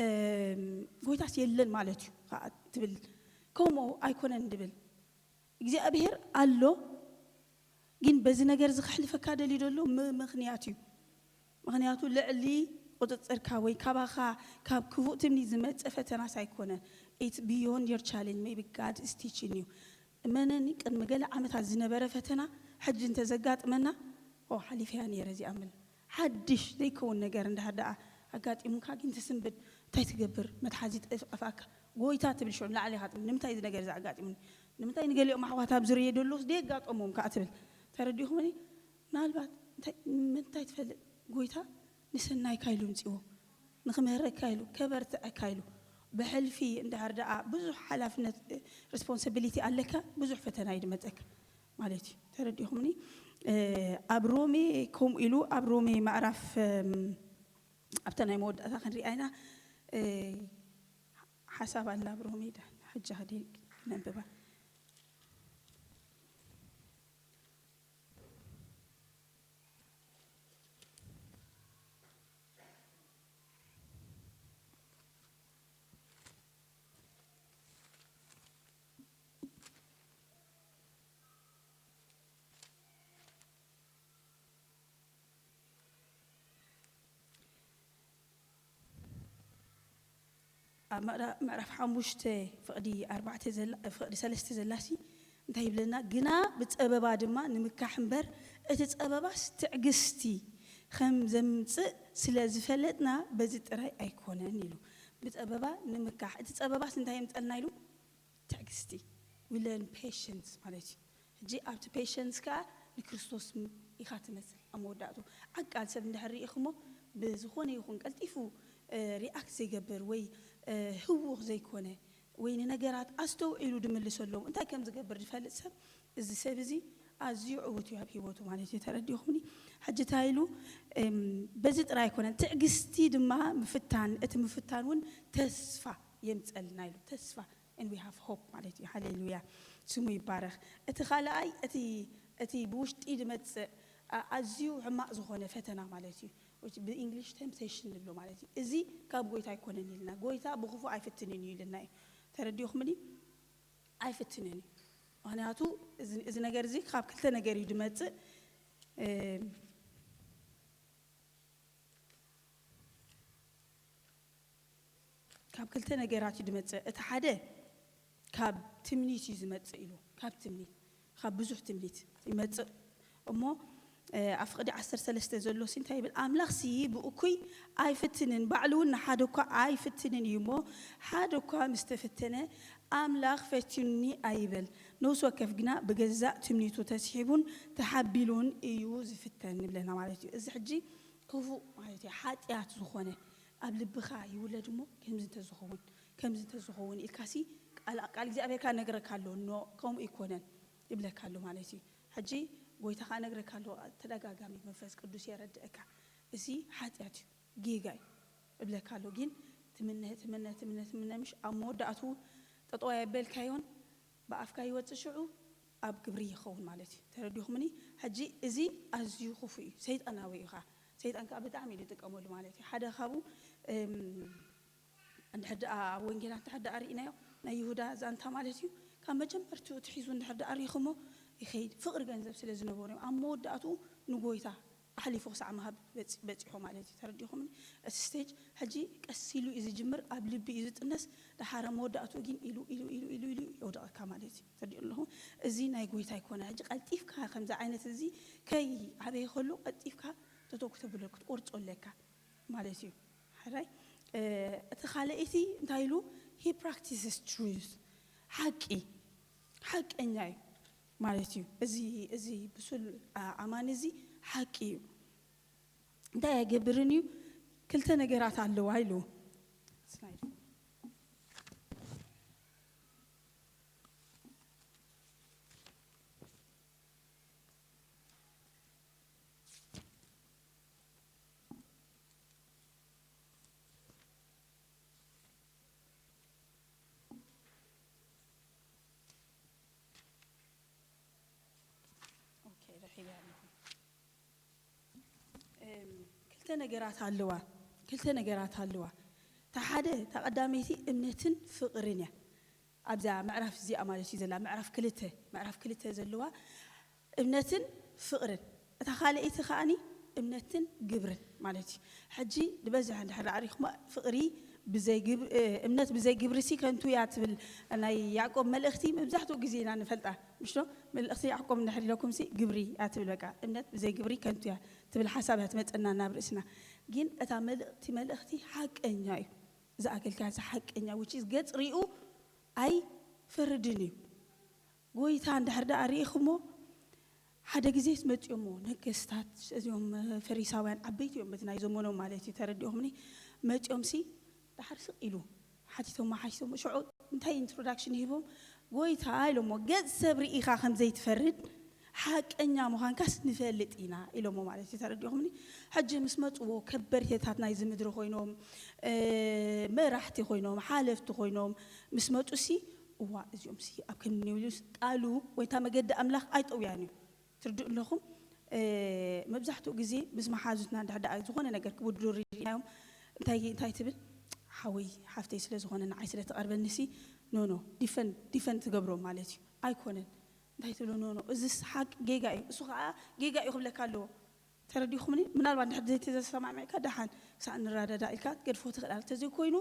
እም፣ ጎይታስ የለን ማለት እዩ ከኣ ትብል። ከምኡ ኣይኮነን ድብል። እግዚኣብሔር ኣሎ፣ ግን በዚ ነገር እዚ ከሕልፈካ ደልዩ ዘሎ ም-፣ ምኽንያት እዩ። ምኽንያቱ ልዕሊ ቁጽጽርካ ወይ ካባኻ ካብ ክፉእ ትምኒት ዝመጸ ፈተናስ ኣይኮነን። It's beyond your challenge. Maybe God is teaching you. እመነኒ፣ ቅድሚ ገለ ዓመታት ዝነበረ ፈተና ሕጂ እንተዘጋጥመና፣ "ኦ፣ ሓሊፈያ ነይረ እዚኣ" ብል። ሓድሽ ዘይከውን ነገር እንድሕር ደኣ ኣጋጢሙካ ግን ትስንብድ፣ እንታይ ትገብር? መትሓዚ ጠፍኣካ። ጎይታ ትብል ሽዑ ንላዕሊ ኢኻ ትብል፣ "ንምንታይ እዚ ነገር እዚ ኣጋጢሙኒ? ንምንታይ ንገሊኦም ኣሕዋት ኣብ ዝርየ ደለውስ ደየጋጠሞም?" ከኣ ትብል። ተረዲኹምኒ? ምናልባት እንታይ፣ ምንታይ ትፈልጥ? ጎይታ ንሰናይካ ኢሉ ምጽዎ፣ ንኽምህረካ ኢሉ፣ ከበርትዐካ ኢሉ። ብሕልፊ እንድሕር ደኣ ብዙሕ ሓላፍነት፣ ሪስፖንሲቢሊቲ ኣለካ፣ ብዙሕ ፈተና እዩ ድመጸካ ማለት እዩ። ተረዲኹምኒ? እ፣ ኣብ ሮሜ ከምኡ ኢሉ፣ ኣብ ሮሜ ምዕራፍ፣ እም፣ ኣብታ ናይ መወዳእታ ክንሪኣ ኢና። እ፣ ሓሳብ ኣላ ኣብ ሮሜ፣ ዳ-፣ ሕጂ ከዲ ክነንብባ። ኣብ ምዕራ-፣ ምዕራፍ ሓሙሽተ ፍቕዲ ኣርባዕተ ዘላ፣ ፍቕዲ ሰለስተ ዘላሲ እንታይ ይብለና? "ግና ብጸበባ ድማ ንምካሕ እምበር፣ እቲ ጸበባስ ትዕግስቲ ከም ዘምጽእ ስለ ዝፈለጥና፣ በዚ ጥራይ ኣይኮነን" ኢሉ። ብጸበባ ንምካሕ። እቲ ጸበባስ እንታይ የምጸልና ኢሉ? ትዕግስቲ። We learn patience ማለት እዩ። ሕጂ ኣብቲ ፔሸንስ ከኣ ንክርስቶስ ም-፣ ኢኻ ትመስል ኣብ መወዳእቱ። ዓቃል ሰብ እንድሕር ርኢኹሞ፣ ብዝኾነ ይኹን ቀልጢፉ፣ እ፣ ሪኣክት ዘይገብር ወይ፣ እ፣ ህዉኽ ዘይኮነ ወይ ንነገራት ኣስተውዒሉ ድምልሰሎም፣ እንታይ ከም ዝገብር ዝፈልጥ ሰብ፣ እዚ ሰብ እዚ ኣዝዩ ዕውት እዩ ኣብ ህይወቱ ማለት እዩ። ተረዲኹምኒ? ሕጂ እንታይ ኢሉ? እም፣ በዚ ጥራይ ኣይኮነን፣ ትዕግስቲ ድማ ምፍታን፣ እቲ ምፍታን እውን ተስፋ የምጸልና ኢሉ። ተስፋ፣ and we have hope ማለት እዩ። ሃሌሉያ፣ ስሙ ይባረኽ። እቲ ካልኣይ፣ እቲ፣ እቲ ብውሽጢ ዝመጽእ፣ ኣ-፣ ኣዝዩ ሕማቕ ዝኾነ ፈተና ማለት እዩ። Which ብእንግሊሽ ቴምፕቴሽን ንብሎ ማለት እዩ። እዚ ካብ ጎይታ ኣይኮነን ኢልና፣ ጎይታ ብኽፉእ ኣይፍትንን እዩ ኢልና እዩ። ተረዲኹምኒ? ኣይፍትንን እዩ። ምኽንያቱ እዚ፣ እዚ ነገር እዚ ካብ ክልተ ነገር እዩ ዝመጽእ። እም፣ ካብ ክልተ ነገራት እዩ ዝመጽእ። እቲ ሓደ ካብ ትምኒት እዩ ዝመጽእ ኢሉ፣ ካብ ትምኒት፣ ካብ ብዙሕ ትምኒት ይመጽእ እሞ፣ እ፣ ኣብ ፍቕዲ ዓሰርተ ሰለስተ ዘሎ ሲ እንታይ ይብል? ኣምላኽ ሲ ብእኩይ ኣይፍትንን፣ ባዕሉ እውን ንሓደ እኳ ኣይፍትንን እዩ እሞ፣ ሓደ እኳ ምስ ተፈተነ ኣምላኽ ፈቲኑኒ ኣይበል። ነፍሲ ወከፍ ግና ብገዛእ ትምኒቱ ተስሒቡን ተሓቢሉን እዩ ዝፍተን ንብለና ማለት እዩ። እዚ ሕጂ ክፉእ ማለት እዩ፣ ሓጢኣት ዝኾነ ኣብ ልብኻ ይውለድ እሞ፣ ከምዚ እንተዝኸውን፣ ከምዚ እንተዝኸውን ኢልካ ሲ ቃል፣ ቃል እግዚኣብሔር ከኣ ነግረካ ኣሎ፣ ኖ፣ ከምኡ ኣይኮነን ይብለካ ኣሎ ማለት እዩ። ሕጂ ጎይታ ከኣ ነግረካ ኣሎ፣ ተደጋጋሚ መንፈስ ቅዱስ የረድአካ። እዚ ሓጢኣት እዩ፣ ጌጋ እዩ እብለካ ኣሎ። ግን ትምነ፣ ትምነ፣ ትምነ፣ ትምነ፣ ምሽ ኣብ መወዳእቱ ጠጠው ኣየበልካዮን፣ ብኣፍካ ይወጽእ፣ ሽዑ ኣብ ግብሪ ይኸውን ማለት እዩ። ተረዲኹምኒ? ሕጂ እዚ ኣዝዩ ክፉእ እዩ፣ ሰይጣናዊ እዩ ኸዓ። ሰይጣን ከኣ ብጣዕሚ እዩ ዝጥቀመሉ ማለት እዩ። ሓደ ካብኡ፣ እም፣ እንድሕር ደኣ ኣብ ወንጌላት እንድሕር ደኣ ርኢናዮ፣ ናይ ይሁዳ ዛንታ ማለት እዩ። ካብ መጀመርትኡ ትሒዙ እንድሕር ደኣ ርኢኹሞ ይኸይድ። ፍቕሪ ገንዘብ ስለ ዝነበሮ እዮም ኣብ መወዳእትኡ ንጎይታ ኣሕሊፉ ክሳዕ ምሃብ በጺ-፣ በጺሑ ማለት እዩ። ተረዲኹምኒ? እቲ ስቴጅ ሕጂ ቀስ ኢሉ እዩ ዝጅምር፣ ኣብ ልቢ እዩ ዝጥነስ፣ ደሓር ኣብ መወዳእትኡ ግን ኢሉ፣ ኢሉ፣ ኢሉ፣ ኢሉ፣ ኢሉ ይወድቐካ ማለት እዩ። ተረዲኡ ኣለኹ? እዚ ናይ ጎይታ ኣይኮነ። ሕጂ ቀልጢፍካ ከምዚ ዓይነት እዚ ከይዓበየ ከሎ ቀልጢፍካ ተተኩ ተብሎ ክትቆርጾ ኣለካ ማለት እዩ። ሕራይ፣ እ፣ እቲ ካልኣይቲ እንታይ ኢሉ? He practices truth። ሓቂ፣ ሓቀኛ እዩ ማለት እዩ። እዚ፣ እዚ ብሱል፣ ኣ-፣ ኣማኒ እዚ ሓቂ እዩ። እንታይ ኣይገብርን እዩ? ክልተ ነገራት ኣለዋ ኢሉ። ኦኬ፣ ረኺበያ ኣለኹ። እም፣ ክልተ ነገራት ኣለዋ፣ ክልተ ነገራት ኣለዋ። እታ ሓደ፣ እታ ቀዳመይቲ እምነትን ፍቕርን እያ። ኣብዛ ምዕራፍ እዚኣ ማለት እዩ ዘላ፣ ምዕራፍ ክልተ፣ ምዕራፍ ክልተ ዘለዋ እምነትን ፍቕርን። እታ ካልኣይቲ ከኣኒ እምነትን ግብርን ማለት እዩ። ሕጂ ዝበዝሕ እንድሕር ኣዕሪኽሞ ፍቕሪ ብዘይ ግብ-፣ እ፣ እምነት ብዘይ ግብሪ ሲ ከንቱ እያ ትብል ናይ ያዕቆብ መልእኽቲ መብዛሕትኡ ግዜ ኢና ንፈልጣ፣ ምሽ ዶ? መልእኽቲ ያዕቆብ እንድሕር ኢለኩም ሲ ግብሪ እያ ትብል፣ በቃ እምነት ብዘይ ግብሪ ከንቱ እያ ትብል ሓሳብ እያ ትመጸና ናብ ርእስና። ግን እታ መልእኽቲ፣ መልእኽቲ ሓቀኛ እዩ። እዚ ኣገልጋሊ እዚ ሓቀኛ፣ which is ገጽ ሪኡ ኣይፈርድን እዩ። ጎይታ እንድሕር ደኣ ርኢኽሞ፣ ሓደ ግዜ መጺኦሞ ነገስታት፣ እዚኦም ፈሪሳውያን ዓበይቲ እዮም፣ በቲ ናይ ዘመኖም ማለት እዩ፣ ተረዲኦምኒ። መጺኦም ሲ ደሓር ስቕ ኢሉ ሓቲቶሞ፣ ሓቲቶሞ። ሽዑ እንታይ ኢንትሮዳክሽን ሂቦም? ጎይታ ኢሎሞ፣ ገጽ ሰብ ርኢኻ ከም ዘይትፈርድ፣ ሓቀኛ ምዃንካስ ንፈልጥ ኢና ኢሎሞ ማለት እዩ፣ ተረዲኦምኒ። ሕጂ ምስ መጽዎ ከበርቴታት ናይዚ ምድሪ ኮይኖም፣ እ፣ መራሕቲ ኮይኖም፣ ሓለፍቲ ኮይኖም ምስ መጹ ሲ፣ እዋ፣ እዚኦም ሲ ኣብ ከም ኔብሉስ ቃሉ ወይ እታ መገዲ ኣምላኽ ኣይጠውያን እዩ። ትርድኡ ኣለኹም? እ፣ መብዛሕትኡ ግዜ ምስ መሓዙትና እንድሕር ደኣ ዝኾነ ነገር ክብድሩ ርኢናዮም፣ እንታይ፣ እንታይ ትብል? ሓወይ ሓፍተይ ስለ ዝኾነ ንዓይ ስለ ትቐርበኒ ሲ፣ ኖ፣ ኖ፣ ዲፈንድ፣ ዲፈንድ ትገብሮ ማለት እዩ። ኣይኮነን። እንታይ ትብሎ? ኖ፣ ኖ፣ እዚስ ሓቅ ጌጋ እዩ። እሱ ኸዓ ጌጋ እዩ ክብለካ ኣለዎ። ተረዲኹምኒ? ምናልባት እንድሕር ዘይተሰማዕሚዕካ ደሓን ክሳዕ ንረዳዳእ ኢልካ ክትገድፎ ትኽእል። እንተዘይኮይኑ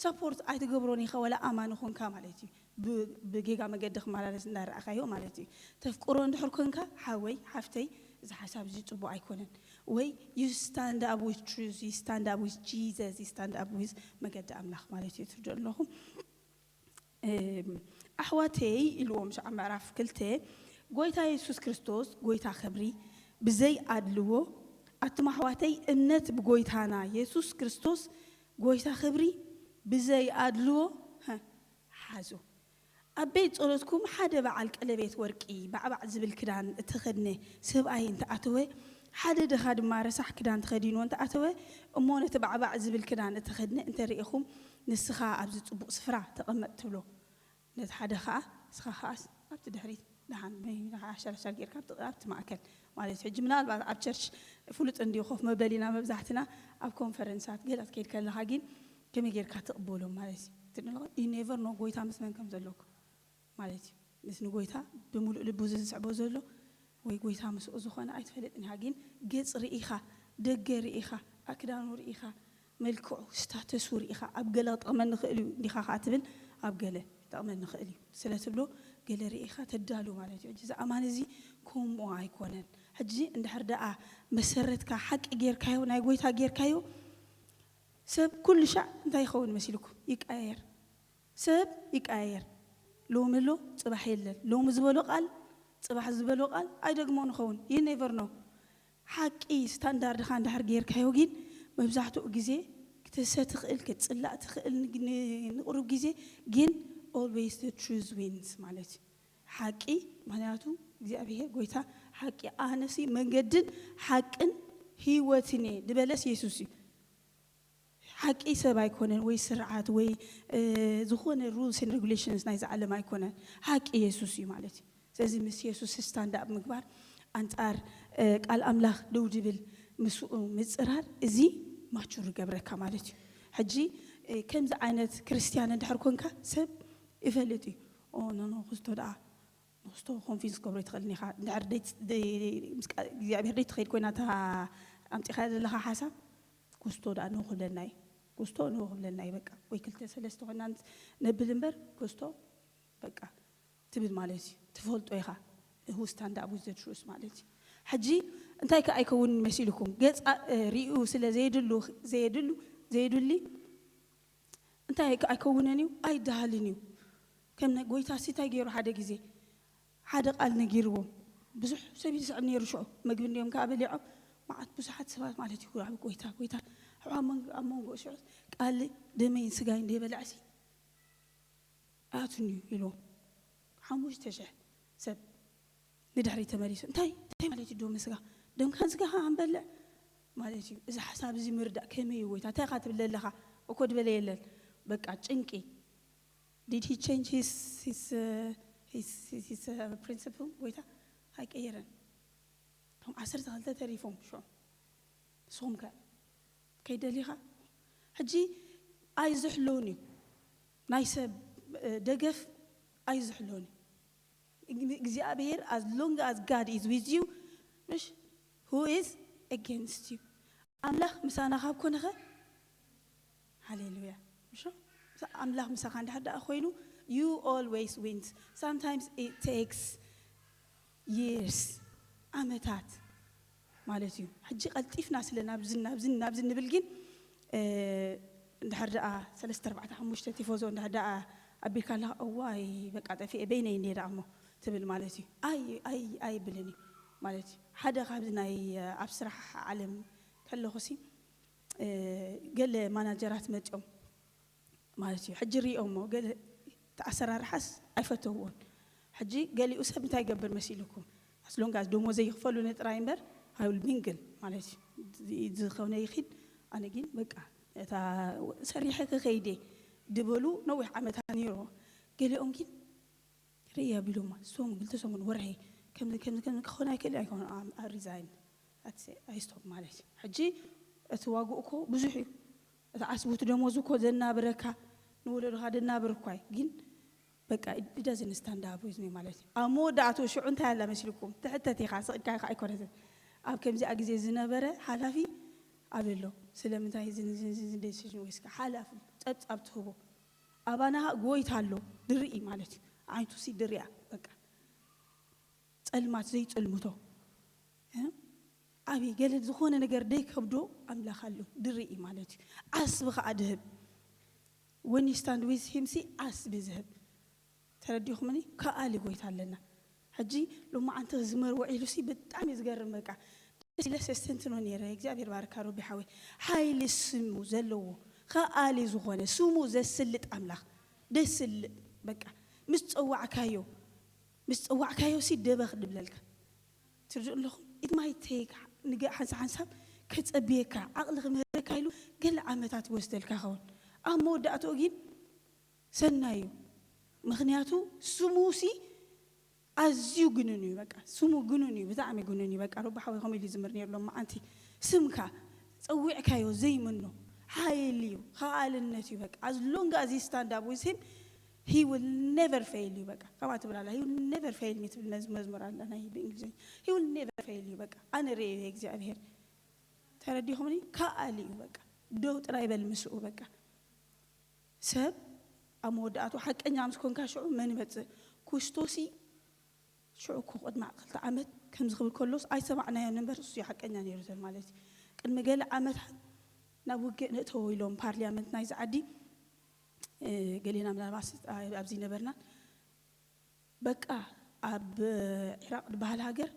ሰፖርት ኣይትገብሮን ኢኻ፣ ወላ ኣማኒ ኾንካ ማለት እዩ። ብ-፣ ብጌጋ መገዲ ክመላለስ እንዳረኣኻዮ ማለት እዩ። ተፍቅሮ እንድሕር ኮንካ፣ ሓወይ፣ ሓፍተይ፣ እዚ ሓሳብ እዚ ጽቡቕ ኣይኮነን። ወይ you stand up with truth, you stand up with Jesus, you stand up with መገዲ ኣምላኽ ማለት እዩ። ትርድኡ ኣለኹም? እም፣ ኣሕዋተይ ኢልዎም፣ ሸዓ ምዕራፍ ክልተ፣ ጎይታ የሱስ ክርስቶስ፣ ጎይታ ክብሪ፣ ብዘይ ኣድልዎ፣ ኣቱም ኣሕዋተይ፣ እምነት ብጎይታና የሱስ ክርስቶስ፣ ጎይታ ክብሪ፣ ብዘይ ኣድልዎ፣ ሀ፣ ሓዙ። ኣብ ቤት ጸሎትኩም ሓደ በዓል ቀለቤት ወርቂ ባዕባዕ ዝብል ክዳን እተኸድነ ሰብኣይ እንተኣተወ፣ ሓደ ድኻ ድማ ረሳሕ ክዳን ተኸዲኑ እንተኣተወ፣ እሞ ነቲ ባዕባዕ ዝብል ክዳን እተኸድነ እንተርኢኹም፣ ንስኻ ኣብዚ ጽቡቕ ስፍራ ተቐመጥ ትብሎ። ነቲ ሓደ ኸኣ፣ ንስኻ ኸኣስ ኣብቲ ድሕሪት ደሓን፣ ሸርሸር ጌርካ ኣብቲ፣ ኣብቲ ማእከል ማለት እዩ። ሕጂ ምናልባት ኣብ ቸርች ፍሉጥ እንድዩ ኮፍ መበሊና መብዛሕትና፣ ኣብ ኮንፈረንሳት ገለ ክትከይድ ከለኻ ግን ከመይ ጌርካ ትቕበሎም ማለት እዩ። ትንሎ you never know ጎይታ ምስ መን ከም ዘለኩም ማለት እዩ። ምስ ንጎይታ ብምሉእ ልቡ ዝስዕቦ ዘሎ ወይ ጎይታ ምስኡ ዝኾነ ኣይትፈልጥን ኢኻ። ግን ገጽ ርኢኻ፣ ደገ ርኢኻ፣ ኣክዳኑ ርኢኻ፣ መልክዑ፣ ስታተሱ ርኢኻ፣ ኣብ ገለ ክጠቕመኒ ይኽእል እዩ እንዲኻ ከኣ ትብል፣ ኣብ ገለ ክጠቕመኒ ይኽእል እዩ ስለ ትብሎ፣ ገለ ርኢኻ ተዳሉ ማለት እዩ። ሕጂ እዚ ኣማን እዚ ከምኡ ኣይኮነን። ሕጂ እንድሕር ደኣ መሰረትካ ሓቂ ጌርካዮ፣ ናይ ጎይታ ጌርካዮ፣ ሰብ ኩሉ ሻዕ እንታይ ይኸውን መሲልኩም? ይቀያየር። ሰብ ይቀያየር። ሎሚ ኣሎ፣ ጽባሕ የለን። ሎሚ ዝበሎ ቃል፣ ጽባሕ ዝበሎ ቃል ኣይደግሞ ንኸውን። You never know። ሓቂ ስታንዳርድኻ እንድሕር ጌርካዮ ግን፣ መብዛሕትኡ ግዜ ክትሰ ትኽእል፣ ክትጽላእ ትኽእል፣ ን-፣ ን-፣ ንቕሩብ ግዜ ግን፣ always the truth wins ማለት እዩ። ሓቂ፣ ምኽንያቱ እግዚኣብሔር ጎይታ ሓቂ፣ ኣነሲ መንገድን ሓቅን ህይወትን እየ ዝበለስ የሱስ እዩ። ሓቂ ሰብ ኣይኮነን፣ ወይ ስርዓት፣ ወይ፣ እ፣ ዝኾነ rules and regulations ናይዚ ዓለም ኣይኮነን። ሓቂ የሱስ እዩ ማለት እዩ። ስለዚ ምስ የሱስ ስታንድ ኣፕ ምግባር፣ ኣንጻር፣ እ፣ ቃል ኣምላኽ ደው ድብል ምስኡ ምጽራር፣ እዚ ማቹር ይገብረካ ማለት እዩ። ሕጂ፣ እ፣ ከምዚ ዓይነት ክርስትያን እንድሕር ኮንካ ሰብ ይፈልጥ እዩ። ኦ፣ ኖ፣ ኖ፣ ክስቶ ደኣ ንክስቶ ኮንፊንስ ክገብሮ ይትኽእል ኢኻ። እንድሕር ደይ-፣ ደይ-፣ ምስ ቃ-፣ እግዚኣብሔር ደይትኸይድ ኮይና እታ ኣምጺኻያ ዘለኻ ሓሳብ፣ ክስቶ ደኣ ንክብለና እዩ። ክስቶ ንክብለና እዩ በቃ። ወይ ክልተ ሰለስተ ኮይና ንስ-፣ ነብል እምበር፣ ክስቶ በቃ ትብል ማለት እዩ። ትፈልጦ ኢኻ። Who stand up with the truth ማለት እዩ። ሕጂ እንታይ ከኣ ኣይከውንን መሲልኩም? ገጻ፣ እ፣ ሪኡ ስለ ዘየድሉ፣ ዘየድሉ፣ ዘየድሊ፣ እንታይ ከ ኣይከውንን እዩ? ኣይደሃልን እዩ። ከም ናይ ጎይታ ሲ እንታይ ገይሩ ሓደ ግዜ? ሓደ ቃል ነጊርዎም። ብዙሕ ሰብ ይስዕብ ነይሩ ሽዑ። መግቢ እንድዮም ከኣ በሊዖም። መዓት ብዙሓት ሰባት ማለት እዩ። ኣብ ጎይታ፣ ጎይታ፣ ኣብ መንጎ፣ ኣብ መንጎ ሽዑ ቃል ደመይን ስጋይን ደይበልዐሲ ኣቱን እዩ ኢልዎም። ሓሙሽተ ሽሕ ሰብ ንድሕሪት ተመሊሱ። እንታይ፣ እንታይ ማለት እዩ ደም ስጋ? ደምካን ስጋኻ ክንበልዕ ማለት እዩ። እዚ ሓሳብ እዚ ምርዳእ ከመይ እዩ ጎይታ? እንታይ ኢኻ ትብል ዘለኻ? እኮ ዝበለ የለን። በቃ ጭንቂ። Did he change his, his, uh, his, his, his, uh, principle? ጎይታ ኣይቀየረን። እቶም ዓሰርተ ክልተ ተሪፎም ሽዑ። ንስኹም ከ ከይደሊኻ? ሕጂ ኣይዝሕሎን እዩ። ናይ ሰብ፣ እ፣ ደገፍ ኣይዝሕሎን እዩ። እግዚኣብሔር፣ as long as God is with you፣ ምሽ፣ who is against you? ኣምላኽ ምሳና ካብ ኮነኸ፣ ሃሌሉያ። ምሽ? ኣምላኽ ምሳኻ እንድሕር ደኣ ኮይኑ፣ you always wins። Sometimes it takes years፣ ዓመታት ማለት እዩ። ሕጂ ቀልጢፍና ስለ ናብዝን ናብዝን ናብዝን ንብል ግን፣ እ፣ እንድሕር ደኣ ሰለስተ፣ ኣርባዕተ፣ ሓሙሽተ ቲፎዞ እንድሕር ደኣ ኣቢልካ ኣለኻ፣ እዋይ በቃ ጠፊኤ በይነይ እንድየ ደኣ እሞ ትብል ማለት እዩ። ኣይ፣ ኣይ፣ ኣይብልን እዩ ማለት እዩ። ሓደ ካብዚ ናይ፣ እ፣ ኣብ ስራሕ ዓለም ከለኹሲ፣ እ፣ ገለ ማናጀራት መጺኦም ማለት እዩ። ሕጂ ሪኦሞ ገለ እቲ ኣሰራርሓስ ኣይፈተውዎን። ሕጂ ገሊኡ ሰብ እንታይ ይገብር መሲልኩም? As long as ደሞዘይ ይኽፈሉኒ ጥራይ እምበር፣ I will mingle ማለት እዩ። ዝ-፣ ዝኾነ ይኺድ፣ ኣነ ግን በቃ እታ ሰሪሐ ክኸይድ እየ ድበሉ ነዊሕ ዓመታት ነይርዎ። ገሊኦም ግን ርእይ ኣቢሎማ፣ ሰሙን፣ ክልተ ሰሙን፣ ወርሒ፣ ከምዚ፣ ከምዚ፣ ከምዚ ክኸውን ኣይክእል ኣይኮነ፣ ኣ-፣ ኣ-፣ ሪዛይን፣ ኣትሴ-፣ ኣይስቶፕ ማለት እዩ። ሕጂ እቲ ዋግኡ እኮ ብዙሕ እዩ። እቲ ዓስቡ፣ እቲ ደሞዙ እኮ ዘናብረካ፣ ንወለዶኻ ዘናብር እኳ እዩ። ግን በቃ፣ it doesn't stand up with me ማለት እዩ። ኣብ መወዳእትኡ ሽዑ እንታይ ኣላ መሲልኩም? ትሕተት ኢኻ፣ ስቕ ኢልካ ኢኻ ኣይኮነትን። ኣብ ከምዚኣ ግዜ ዝነበረ ሓላፊ ኣበሎ፣ ስለምንታይ እዚ፣ እዚ፣ እዚ፣ እዚ ዴሲዥን ወሲድካ? ሓላፊ ጸብጻብ ትህቦ። ኣባና ጎይታ ኣሎ፣ ድርኢ ማለት እዩ። ዓይንቱ ሲ ድሪያ፣ በቃ። ጸልማት ዘይጽልምቶ። እ? ዓብዪ ገለ ዝኾነ ነገር ደይከብዶ ኣምላኽ ኣሎ፣ ድርኢ ማለት እዩ። ዓስቢ ኸኣ ድህብ። When you stand with him ሲ ዓስቢ ዝህብ። ተረዲኹምኒ? ከኣሊ ጎይታ ኣለና። ሕጂ ሎማዓንቲ ክዝመር ውዒሉ ሲ ብጣዕሚ እዩ ዝገርም በቃ። ደስ ኢለስ የስተንትኖ ነይረ። እግዚኣብሔር ባርካ ሮቢ ሓወይ። ሓይሊ ስሙ ዘለዎ፣ ከኣሊ ዝኾነ፣ ስሙ ዘስልጥ ኣምላኽ። ደስ ዝብል በቃ። ምስ ጸዋዕካዮ ምስ ጸዋዕካዮ ሲ ደበኽ ድብለልካ ትርድኡ ኣለኹም። ኢት ማይ ቴክ ንገ ሓንሳ ሓንሳብ ከጸብየካ ዓቕሊ ክምህረካ ኢሉ ገለ ዓመታት ይወስደልካ ኸውን። ኣብ መወዳእትኡ ግን ሰናይ እዩ። ምኽንያቱ ስሙ ሲ ኣዝዩ ግኑን እዩ። በቃ ስሙ ግኑን እዩ፣ ብጣዕሚ ግኑን እዩ። በቃ ሩባ ሓወይ ከምኡ ኢሉ ዝምር ነይሩ ሎም መዓንቲ ስምካ ጸዊዕካዮ ዘይምኖ ሓይል እዩ፣ ከኣልነት እዩ። በቃ as long as he stand up with him, he will never fail you። በቃ ከምኣ ትብል ኣላ፣ he will never fail me ትብል መዝ- መዝሙር ኣላ ናይ ብእንግሊዝኛ። He will never fail you። በቃ ኣነ ርእየ እግዚኣብሔር ተረዲኹምኒ። ከኣል እዩ። በቃ ደው ጥራይ በል ምስኡ። በቃ ሰብ ኣብ መወዳእቱ ሓቀኛ ምስ ኮንካ ሽዑ መን ይመጽእ? ኩስቶሲ ሽዑ እኮ ቅድሚ ክልተ ዓመት ከምዚ ክብል ከሎስ ኣይሰማዕናዮን እምበር እሱ ሓቀኛ ነይሩ ሰብ ማለት እዩ። ቅድሚ ገለ ዓመታት ናብ ውግእ ንእተዎ ኢሎም ፓርሊያመንት ናይዚ ዓዲ፣ እ፣ ገሌና ምናልባት ኣብዚ ነበርና። በቃ ኣብ ዒራቕ ዝበሃል ሃገር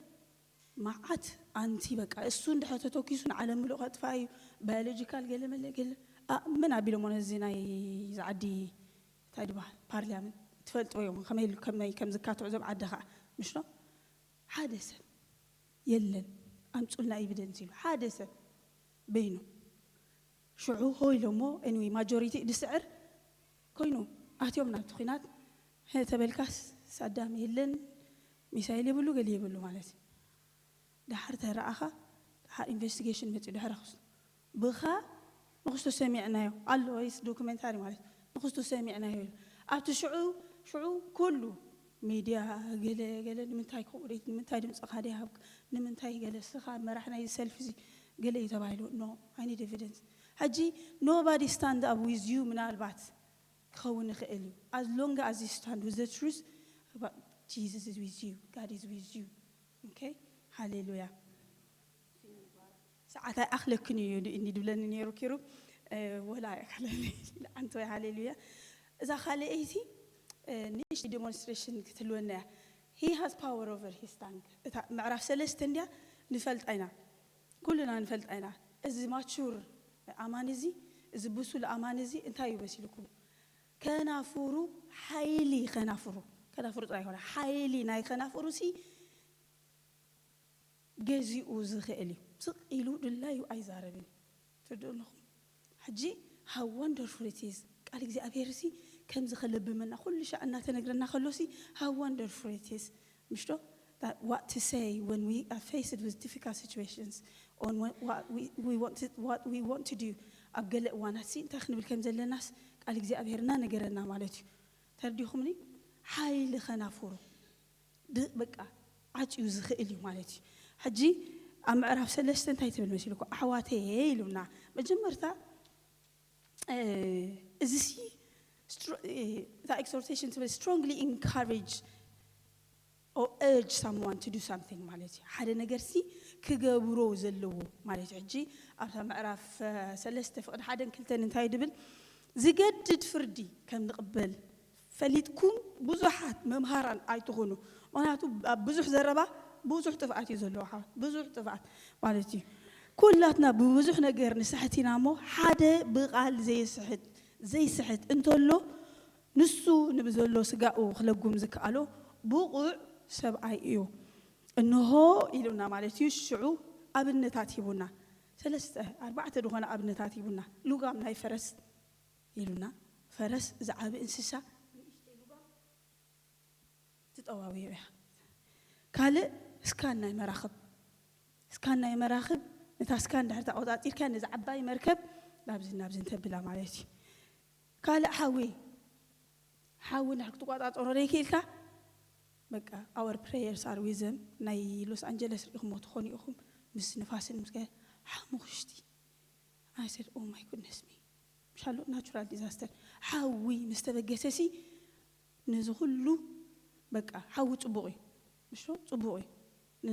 መዓት ኣንቲ በቃ እሱ እንድሕር ተተኪሱ ንዓለም ምሉእ ከጥፋ እዩ። ባዮሎጂካል ገለ መለ ገለ ኣ- መን ኣቢሎሞ ነዚ ናይ ዝዓዲ እንታይ ድበሃል ፓርሊያመንት ትፈልጥዎ እዮም ከመይ ኢሉ- ከመይ ከም ዝካትዑ እዞም ዓዲ ከዓ ምሽ ዶ ሓደ ሰብ የለን ኣምፁልና ኤቪደንስ ኢሉ ሓደ ሰብ በይኑ ሽዑ ሆ ኢሎሞ ኤኒወይ ማጆሪቲ ድስዕር ኮይኑ ኣትዮም ናብቲ ኩናት ሀ ተበልካስ ሳዳም የለን ሚሳይል የብሉ ገሊ የብሉ ማለት እዩ። ዳሓር ተረኣኻ ዳሓር ኢንቨስቲጌሽን መፅኡ ድሕረ ክስ ብኻ ንክስቶ ሰሚዕናዮ ኣሎ ወይስ ዶክመንታሪ ማለት ንክስቶ ሰሚዕናዮ ኢሉ ኣብቲ ሽዑ ሽዑ ኩሉ ሚድያ ገለ ገለ ንምንታይ ኮንግሬት ንምንታይ ድምፅኻ ደይሃብክ ንምንታይ ገለ ስኻ መራሕ ናይ ሰልፊ እዚ ገለ እዩ ተባሂሉ no I need evidence። ሕጂ nobody stand up with you ምናልባት ክኸውን ይኽእል እዩ as long as you stand with the truth about Jesus is with you, God is with you. Okay? ሃሌሉያ። ሰዓት ኣይኣኽለክን እዩ እንዲ ድብለኒ ነይሩ ኪሩ እ፣ ወላ ኣይኣኽለኒ። ኣንተ ወይ ሃሌሉያ። እዛ ካልኣይቲ እ፣ ንእሽቲ ዲሞንስትሬሽን ክትህልወና እያ። He has power over his tongue። እታ ምዕራፍ ሰለስተ እንድያ ንፈልጣ ኢና፣ ኩልና ንፈልጣ ኢና። እዚ ማቹር ኣማን እዚ እዚ ብሱል ኣማን እዚ እንታይ እዩ መሲልኩም? ከናፍሩ ሓይሊ ከናፍሩ ከናፍሩ ጥራይ ይኮነ ሓይሊ ናይ ከናፍሩ ሲ ገዚኡ ዝኽእል እዩ። ስቕ ኢሉ ድላዩ ኣይዛረብን እዩ። ትርድኡ ኣለኹም? ሕጂ how wonderful it is ቃል እግዚኣብሔር ሲ ከምዚ ከለብመና ኩሉ ሻዕ እናተነግረና ከሎ ሲ how wonderful it is ምሽ ዶ? That what to say when we are faced with difficult situations on what, what we, we want to, what we want to do ኣብ ገለ እዋናት ሲ እንታይ ክንብል ከም ዘለናስ ቃል እግዚኣብሔር እናነገረና ማለት እዩ። ተርዲኹምኒ? ሓይሊ ከናፍሩ ድ- በቃ ዓጭዩ ዝኽእል እዩ ማለት እዩ። ሕጂ ኣብ ምዕራፍ ሰለስተ እንታይ ትብል መሲልኩ ኣሕዋተየ ኢሉና መጀመርታ እ፣ እዚ ሲ ስትሮ- እ፣ እታ ኤክሶርቴሽን ትብል strongly encourage or urge someone to do something ማለት እዩ። ሓደ ነገር ሲ ክገብሮ ዘለዎ ማለት እዩ። ሕጂ ኣብታ ምዕራፍ እ፣ ሰለስተ ፍቕዲ ሓደን ክልተን እንታይ ድብል ዝገድድ ፍርዲ ከም ንቕበል ፈሊጥኩም ብዙሓት መምሃራን ኣይትኹኑ። ምክንያቱ ኣብ ብዙሕ ዘረባ ብዙሕ ጥፍኣት እዩ ዘለዎ ሓ ብዙሕ ጥፍኣት ማለት እዩ። ኩላትና ብብዙሕ ነገር ንስሕት ኢና እሞ ሓደ ብቓል ዘይስሕት ዘይስሕት እንተሎ ንሱ ንብዘሎ ስጋኡ ክለጉም ዝከኣሎ ብቑዕ ሰብኣይ እዩ። እንሆ ኢሉና ማለት እዩ። ሽዑ ኣብነታት ሂቡና ሰለስተ ኣርባዕተ ዝኾነ ኣብነታት ሂቡና ልጓም ናይ ፈረስ ኢሉና ፈረስ ዝዓቢ እንስሳ ትጠዋውዮ እያ። ካልእ ስካን ናይ መራኽብ ስካን ናይ መራኽብ ነታ ስካን ድሕር ተቆፃፂርካ ነዚ ዓባይ መርከብ ናብዚ ናብዚ እንተብላ ማለት እዩ። ካልእ ሓዊ ሓዊ እንድሕር ክትቆፃፀሮ ዘይክእልካ በቃ our prayers are with them ናይ ሎስ ኣንጀለስ ሪኢኹሞ ትኾኑ ኢኹም ምስ ንፋስን ምስ ሓሙኽሽቲ I said oh my goodness me ምሻሎ ናቹራል ዲዛስተር ሓዊ ምስ ተበገሰ ሲ ነዚ ኩሉ በቃ ሓዊ ፅቡቕ እዩ ምሽ ፅቡቕ እዩ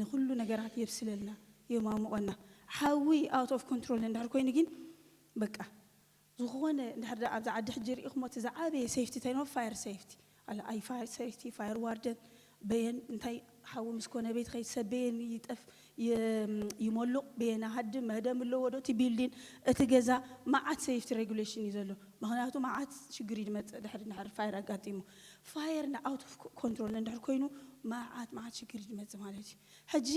ንኩሉ ነገራት የብስለልና የማሙቐና ሓዊ out of control እንድሕር ኮይኑ ግን በቃ ዝኾነ እንድሕር ዳ ኣብዚ ዓዲ ሕጂ ርኢኹሞ እቲ ዝዓበየ ሴፍቲ እንታይ ሞ ፋየር ሴፍቲ ኣለ ኣይ ፋየር ሴፍቲ ፋየር ዋርደን በየን እንታይ ሓዊ ምስ ኮነ ቤት ከይሰበየን ይጠፍ ይሞሉቕ በየና ሃድም መህደም ኣለዎ ዶ እቲ ቢልዲን እቲ ገዛ መዓት ሴፍቲ ሬጉሌሽን እዩ ዘሎ። ምክንያቱ መዓት ሽግር እዩ ዝመፅእ ድሕሪ ድሕሪ ፋየር ኣጋጢሙ ፋየር ን ኣውት ኦፍ ኮንትሮል እንድሕር ኮይኑ መዓት መዓት ሽግር እዩ ዝመፅእ ማለት እዩ። ሕጂ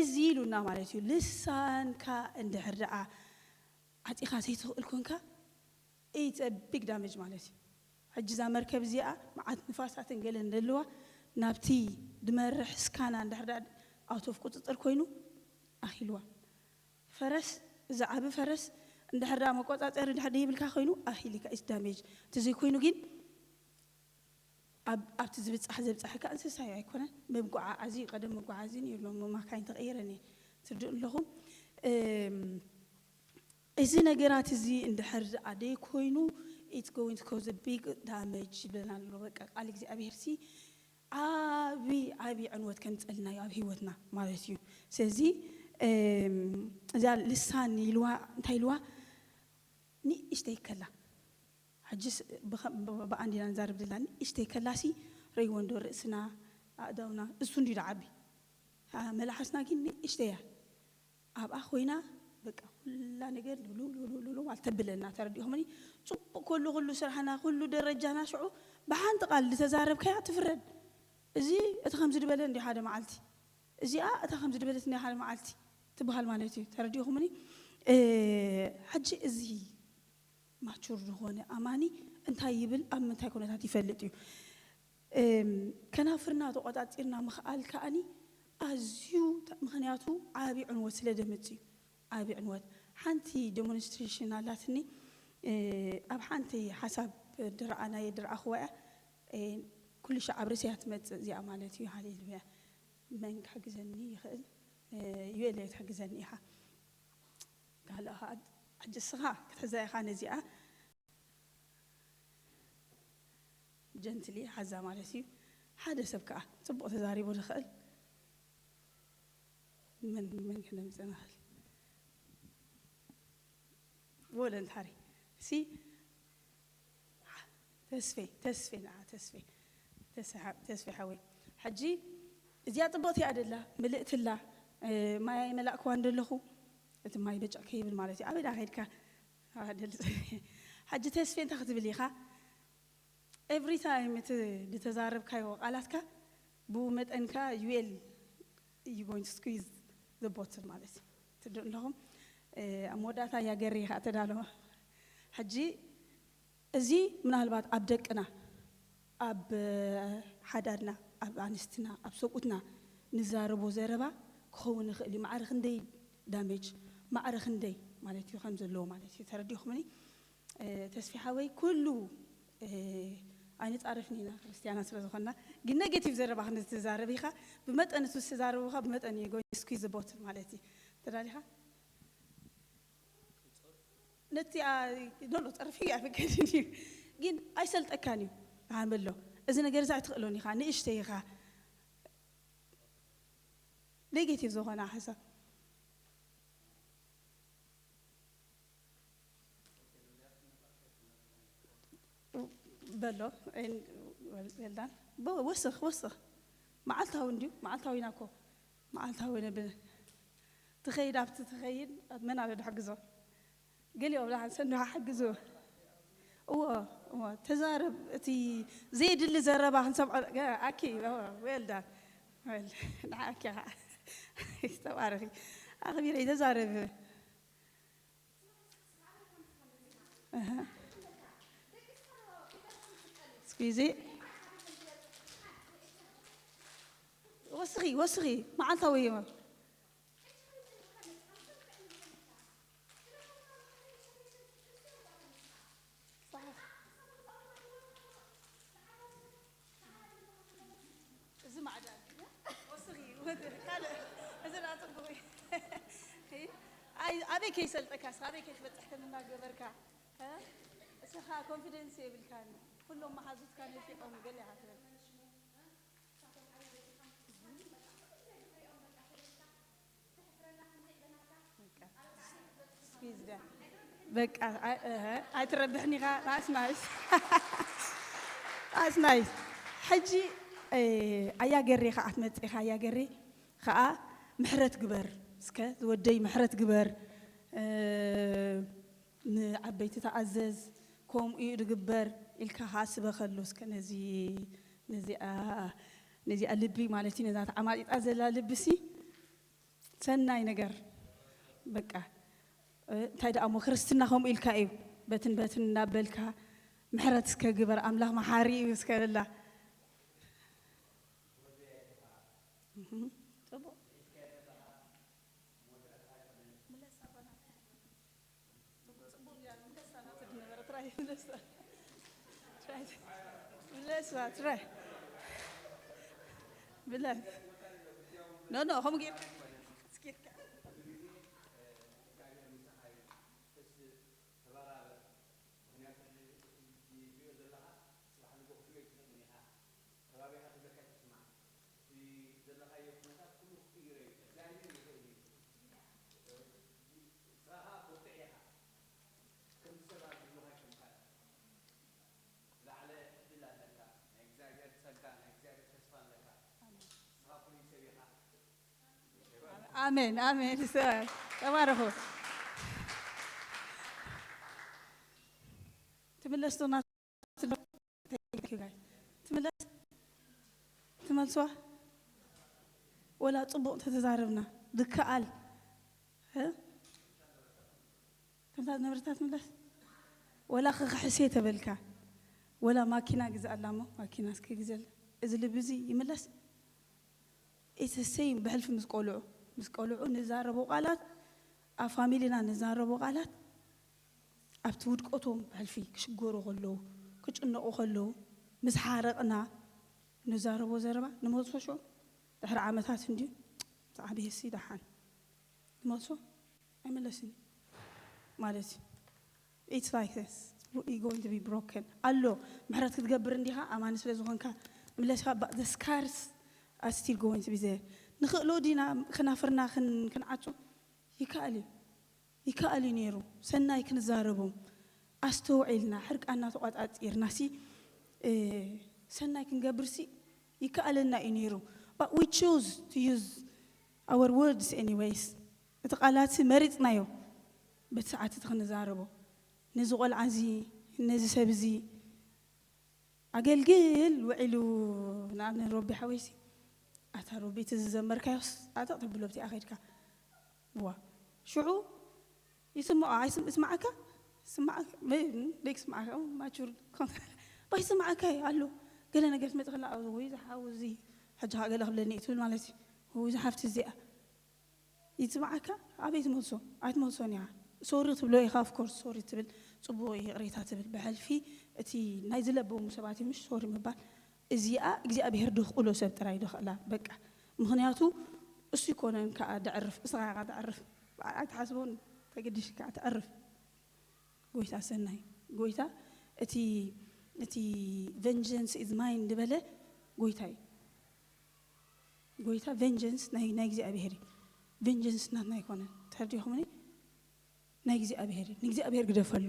እዚ ኢሉና ማለት እዩ። ልሳንካ እንድሕር ደኣ ዓፂኻ ዘይትኽእል ኮንካ it's a big damage ማለት እዩ። ሕጂ እዛ መርከብ እዚኣ መዓት ንፋሳትን ገለን ደልዋ ናብቲ ድመርሕ ስካና እንድሕር ደኣ ኣውት ኦፍ ቁፅፅር ኮይኑ ኣኺልዋ። ፈረስ እዚ ዓቢ ፈረስ እንድሕር ደኣ መቆፃፀሪ እንድሕር ደይብልካ ኮይኑ ኣኺልካ ኢስ ዳሜጅ እንተዘይኮይኑ ግን ኣብ ኣብቲ ዝብፃሕ ዘብፃሐካ እንስሳ እዩ ኣይኮነን። መጓዓዓዚ እዩ ቀደም መጓዓዚ ነይሩ ሎሚ ማካይን ተቐይረን እየ ትርድኡ ኣለኹም። እም፣ እዚ ነገራት እዚ እንድሕር ደኣ ደይኮይኑ it's going to cause a big damage ይብለና ኣሎ። በቃ ቃል እግዚኣብሔር ሲ ዓቢ ዓቢ ዕንወት ከምፀልና እዩ ኣብ ህይወትና ማለት እዩ። ስለዚ እም፣ እዛ ልሳን ኢልዋ እንታይ ኢልዋ ንእሽተይ ከላ ሕጅስ ብኸ- ብ- ብኣንዲና ንዛረብ ዘለና ንእሽተይ ከላሲ ረይወንዶ ርእስና ኣእዳውና እሱ እንዲ ዓቢ ኣ- መልሓስና ግን ንእሽተይ እያ ኣብኣ ኮይና በቃ ኩላ ነገር ልብልብልብልብልብ ኣልተብለና ተረዲኹምኒ ጽቡቅ ከሉ ኩሉ ስራሕና ኩሉ ደረጃና ሽዑ ብሓንቲ ቃል ዝተዛረብካያ ትፍረድ እዚ እቲ ከምዚ ድበለ እንዲ ሓደ መዓልቲ እዚኣ እታ ከምዚ ድበለት እንዲ ሓደ መዓልቲ ትበሃል ማለት እዩ ተረዲኹምኒ እ፣ ሕጂ እዚ ማቹር ዝኾነ ኣማኒ እንታይ ይብል ኣብ ምንታይ ኩነታት ይፈልጥ እዩ እም፣ ከናፍርና ተቆጻጺርና ምኽኣል ከኣኒ ኣዝዩ ተ- ምኽንያቱ ዓቢ ዕንወት ስለ ደምጽ እዩ ዓቢ ዕንወት ሓንቲ ዴሞንስትሬሽን ኣላትኒ እ፣ ኣብ ሓንቲ ሓሳብ ድረኣናየ ድረኣኽዋ እያ እ፣ ኩሉ ሻዕ ኣብ ርእሰያ ትመጽእ እዚኣ ማለት እዩ ሃሌሉያ መን ክሕግዘኒ ይኽእል ዩኤል ትሕግዘኒ ኢኻ ካልእ ኸዓ ሕጂ እስኻ ክትሕዛ ኢኻ ነዚኣ ጀንትሊ ሓዛ ማለት እዩ ሓደ ሰብ ከዓ ፅቡቅ ተዛሪቡ ዝኽእል መን መን ክነምፅእ ንኽእል ቮለንታሪ ሲ ተስፌ ተስፌ ንዓ ተስፌ ተስፌ ሓ- ተስፌ ሓወይ ሕጂ እዚኣ ፅቡቅቲ እያ ደላ ምልእትላ እ፣ ማይ ኣይመላእክዋ እንደለኹ እቲ ማይ በጫ ከይብል ማለት እዩ ኣበዳ ከይድካ ኣበደል ሕጂ ተስፌ እንታይ ክትብል ኢኻ ኤቭሪ ታይም እቲ ዝተዛረብካዮ ቃላትካ ብኡ መጠንካ ዩኤል you going to squeeze the bottle ማለት እዩ ትድኡ ኣለኹም ኣብ መወዳእታ እያ ገሪ ኢኻ ተዳለዋ ሕጂ እዚ ምናልባት ኣብ ደቅና ኣብ ሓዳድና ኣብ ኣንስትና ኣብ ሰብኡትና ንዛረቦ ዘረባ ክኸውን ይኽእል እዩ ማዕረ ክንደይ ዳሜጅ ማዕረ ክንደይ ማለት እዩ ከም ዘለዎ ማለት እዩ ተረዲኹምኒ ተስፊ ሓወይ ኩሉ ኣይንጻረፍን ኢና ክርስትያና ስለ ዝኾንና ግን ኔጌቲቭ ዘረባ ክንዝትዛረብ ኢኻ ብመጠን እሱ ዝተዛረቡኻ ብመጠን እዩ going to squeeze the bottle ማለት እዩ ተዳሊኻ ነቲ ኖሎ ፀርፊ ኣይፈቀድን እዩ ግን ኣይሰልጠካን እዩ ሃመሎ እዚ ነገር እዚ ኣይትኽእሎን ኢኻ ንእሽተይ ኢኻ ኔጌቲቭ ዝኾነ ሓሳብ በሎ ወልዳን ወስኽ ወስኽ መዓልታዊ እንድዩ መዓልታዊ ኢና እኮ መዓልታዊ ነብል ትኸይድ ኣብቲ ትኸይድ መን ኣሎ ድሕግዞ ገሊኦም ደሓን ሰንኻ ሓግዝዎ እዎ እዎ ተዛረብ እቲ ዘየድሊ ዘረባ ክንሰምዖ ኣኪ well done well ንዓኪ ከዓ ተባረኺ ኣኽቢረ ተዛረብ ስኩዚ ወስኺ ወስኺ መዓልታዊ እዮም እዚ ማዕዳ ወስኺ ካልእ እዚ ናጽቡቕ ኣበይ ከይሰልጠካ ኣበይ ከይትበፅሕ ከም እናገበርካ እስኻ ኮንፊደንስ የብልካን ኩሎም መሓዙትካ ነፊቖም ገለ ኢኻ ትብል በቃ ኣይትረብሕኒ ኢኻ that's nice that's nice ሕጂ ኣያገሬ ከዓ ትመፅእ ኢኻ። ኣያገሬ ከዓ ምሕረት ግበር እስከ ዝወደይ፣ ምሕረት ግበር፣ ንዓበይቲ ተኣዘዝ፣ ከምኡ እዩ ዝግበር ኢልካ ከዓ ስበኸሉ እስከ ነዚ፣ ነዚኣ፣ ነዚኣ ልቢ ማለት እዩ፣ ነዛ ተዓማጢጣ ዘላ ልብሲ ሰናይ ነገር። በቃ እንታይ ደኣ እሞ ክርስትና ከምኡ ኢልካ እዩ፣ በትን በትን እናበልካ ምሕረት እስከ ግበር ኣምላኽ መሓሪ እዩ እስከ በላ። እህ፣ ጽቡቕ። ጽቡቕ፣ ጽቡቕ እያ። ምለሳ ናተ ዝነበረ ትራይ፣ ምለሳ። ትራይ። ምለሳ፣ ትራይ። ምለስ። ኖ፣ ኖ፣ ከምኡ ጌርካ፣ ጌርካ። ኣሜን፣ ኣሜን። ተባረኹ። ትምለስ ዶ ናት-፣ ትምለስ፣ ትመልስዋ? ወላ ጽቡቕ እንተተዛረብና፣ ዝከኣል፣ እ? ከምታ ዝነበረታ ትምለስ? ወላ ክኽሕሴ ተበልካ፣ ወላ ማኪና ግዝኣላ እሞ፣ ማኪና እስከ ግዘል። እዚ ልቢ እዚ ይምለስ? It's the same ብሕልፊ ምስ ቆልዑ፣ ምስ ቆልዑ ንዛረቦ ቃላት፣ ኣብ ፋሚሊና ንዛረቦ ቃላት፣ ኣብቲ ውድቀቶም ብሕልፊ ክሽገሩ ከለዉ፣ ክጭነቑ ከለዉ፣ ምስ ሓረቕና ንዛረቦ ዘረባ ንመልሶ ሽዑ ድሕሪ ዓመታት እንድዩ፣ ዝዓበየሲ ደሓን ንመልሶ ኣይምለስን እዩ ማለት እዩ። It's like this. You're going to be broken. ኣሎ፣ ምሕረት ክትገብር እንዲኻ፣ ኣማኒ ስለ ዝኾንካ ምለስካ፣ but the scars are still going to be there. ንኽእሎ ዲና ከናፍርና ክን-፣ ክንዓጾ? ይከኣል እዩ። ይከኣል እዩ ነይሩ። ሰናይ ክንዛረቦም ኣስተውዒልና፣ ሕርቃና ተቋጻጺርና ሲ፣ እ፣ ሰናይ ክንገብር ሲ ይከኣለና እዩ ነይሩ። But we choose to use our words anyways. እቲ ቃላት መሪጽናዮ በቲ ሰዓት እቲ ክንዛረቦ። ነዚ ቆልዓ እዚ፣ ነዚ ሰብ እዚ ኣገልግል ውዒሉ፣ ንኣብነት ሮቢ ሓወይሲ፣ ኣታ ሮቢ እቲ ዝዘመርካዮስ ኣጠቕ ተብሎ ኣብቲኣ ከይድካ። ዋ፣ ሽዑ ይስምዖ፣ ኣይስም-፣ ይስምዓካ? ይስምዓካ? መ-፣ ደይክ ስምዓካ? ማቹር ኮንካ። ባ ይስምዓካ እዩ ኣሎ። ገለ ነገር ትመጽእ ከላ፣ "ወይ፣ እዚ ሓው እዚ፣ ሕጂ ኸኣ ገለ ክብለኒ እዩ" ትብል ማለት እዩ። "ወይ፣ እዚ ሓፍቲ እዚኣ ይስምዓካ?" ኣበይ ትመልሶ? ኣይትመልሶን ኢኻ። ሶሪ ትብሎ ኢኻ፣ ኦፍ ኮርስ ሶሪ ትብል፣ ጽቡቕ ይቕሬታ ትብል። ብሕልፊ እቲ ናይ ዝለበሙ ሰባት እዩ፣ ምሽ ሶሪ ምባል። እዚኣ እግዚኣብሄር ደኽእሎ ሰብ ጥራይ ደኽእላ፣ በቃ። ምኽንያቱ እሱ ይኮነን ከኣ ደዕርፍ፣ እስኻ ኢኻ ደዕርፍ። ኣይትሓስቦን ተገዲሽ ከኣ ተዕርፍ። ጎይታ ሰናይ፣ ጎይታ እቲ፣ እቲ vengeance is mine ዝበለ ጎይታ እዩ። ጎይታ vengeance ናይ፣ ናይ እግዚኣብሄር እዩ። Vengeance ናትና ኣይኮነን። ተረዲእኹምኒ? ናይ እግዚኣብሄር እዩ። ንእግዚኣብሄር ግደፈሉ።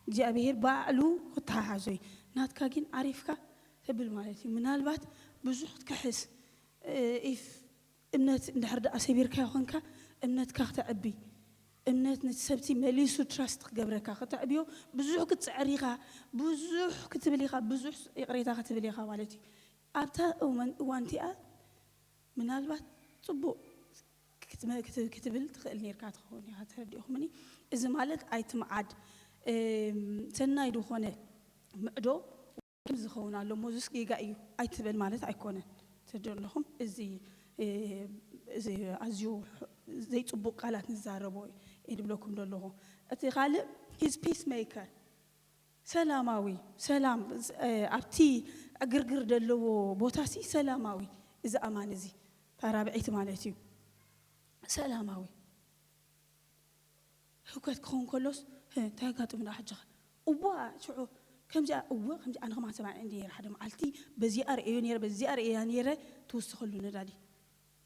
እግዚኣብሄር ባዕሉ ክተሓሓዞ እዩ። ናትካ ግን ዓሪፍካ ተብል ማለት እዩ። ምናልባት ብዙሕ ክትክሕስ፣ እ፣ if እምነት እንድሕር ደኣ ሰቢርካዮ ኾንካ፣ እምነትካ ክተዕቢ፣ እምነት ነቲ ሰብቲ መሊሱ ትራስት ክገብረካ ክተዕብዮ፣ ብዙሕ ክትጽዕር ኢኻ፣ ብዙሕ ክትብል ኢኻ፣ ብዙሕ ይቕሬታ ክትብል ኢኻ ማለት እዩ። ኣብታ እዋን፣ እዋን እቲኣ ምናልባት ጽቡቕ ክትመ-፣ ክት-፣ ክትብል ትኽእል ነርካ ትኸውን ኢኻ፣ ተረዲእኹምኒ? እዚ ማለት ኣይትምዓድ፣ እም፣ ሰናይ ዝኾነ ምዕዶ ከም ዝኸውን ኣሎ እሞ፣ እዚስ ጌጋ እዩ ኣይትበል ማለት ኣይኮነን። ትርድኡ ኣለኹም? እዚ፣ እ፣ እዚ ኣዝዩ ዘይጽቡቕ ቃላት ንዛረቦ እየ ድብለኩም ዘለኹ። እቲ ካልእ፣ he's peacemaker፣ ሰላማዊ፣ ሰላም፣ እ፣ ኣብቲ ዕግርግር ዘለዎ ቦታሲ ሰላማዊ፣ እዚ ኣማኒ እዚ፣ እታ ራብዐይቲ ማለት እዩ። ሰላማዊ። ህውከት ክኸውን ከሎስ፣ "ህ፣ እንታይ ኣጋጢሙ ደኣ ሕጂ ኸ?" እዋ፣ ሽዑ ከምዚኣ፣ እወ፣ ከምዚ ኣነ ከማን ሰማዒ እንድየ ነይረ። ሓደ መዓልቲ በዚኣ ርእዮ ነይረ፣ በዚኣ ርእያ ነይረ፣ ትውስኸሉ ነዳዲ።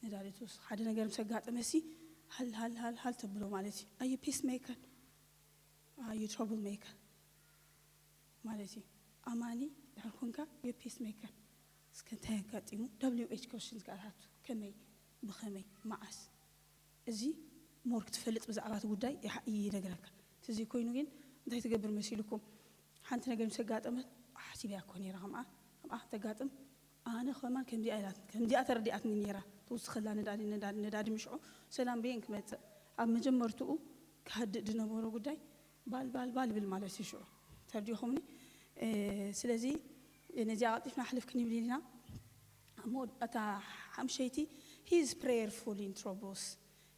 ነዳዲ ትውስኽ። ሓደ ነገር ምስ ኣጋጠመሲ፣ ሃል፣ ሃል፣ ሃል፣ ሃል ተብሎ ማለት እዩ። ኣዩ ፒስ ሜከር? ኣዩ ትራብል ሜከር ማለት እዩ። ኣማኒ ድሕር ኮንካ፣ ዩ ፒስ ሜከር። እስከ እንታይ ኣጋጢሙ? ደብሊው ኤች ኮሽንስ ከኣታት ከመይ፣ ብኸመይ፣ መዓስ? እዚ ሞር ክትፈልጥ ብዛዕባ እቲ ጉዳይ ይሓ- ይነግረካ። እቲ እዚ ኮይኑ ግን እንታይ ትገብር መሲልኩም? ሓንቲ ነገር ምስ ኣጋጠመት ሓሲበያ እኮ ነይራ ከምኣ፣ ከምኣ ተጋጥም። ኣነ ከማን ከምዚኣ ኢላት፣ ከምዚኣ ተረዲኣትኒ ነይራ። ትውስኸላ ነዳዲ፣ ነዳዲ፣ ነዳዲ ምሽዑ ሰላም በየን ክመጽእ። ኣብ መጀመርትኡ ክሃድእ ዝነበሮ ጉዳይ ባል፣ ባል፣ ባል ይብል ማለት እዩ ሽዑ። ተረዲእኹምኒ? እ፣ ስለዚ ነዚኣ ቀልጢፍና ሕልፍ ክንብል ኢና። እሞ እታ ሓምሸይቲ፣ he is prayerful in troubles።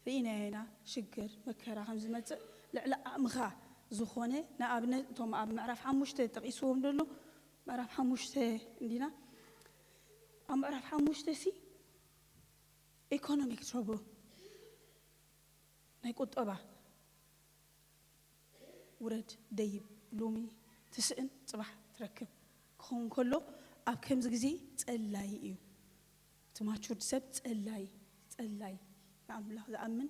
ርኢናዮ ኢና፣ ሽግር፣ መከራ ከም ዝመጽእ ልዕሊ ዓቕምኻ ዝኾነ፣ ንኣብነት እቶም ኣብ ምዕራፍ ሓሙሽተ ጠቒስዎም ዘሎ፣ ምዕራፍ ሓሙሽተ እንዲና፣ ኣብ ምዕራፍ ሓሙሽተ ሲ ኢኮኖሚክ ትሮብል፣ ናይ ቁጠባ ውረድ ደይብ፣ ሎሚ ትስእን ጽባሕ ትረክብ ክኸውን ከሎ፣ ኣብ ከምዚ ግዜ ጸላይ እዩ። እቲ ማቹርድ ሰብ ጸላይ፣ ጸላይ ንኣምላኽ ዝኣምን፣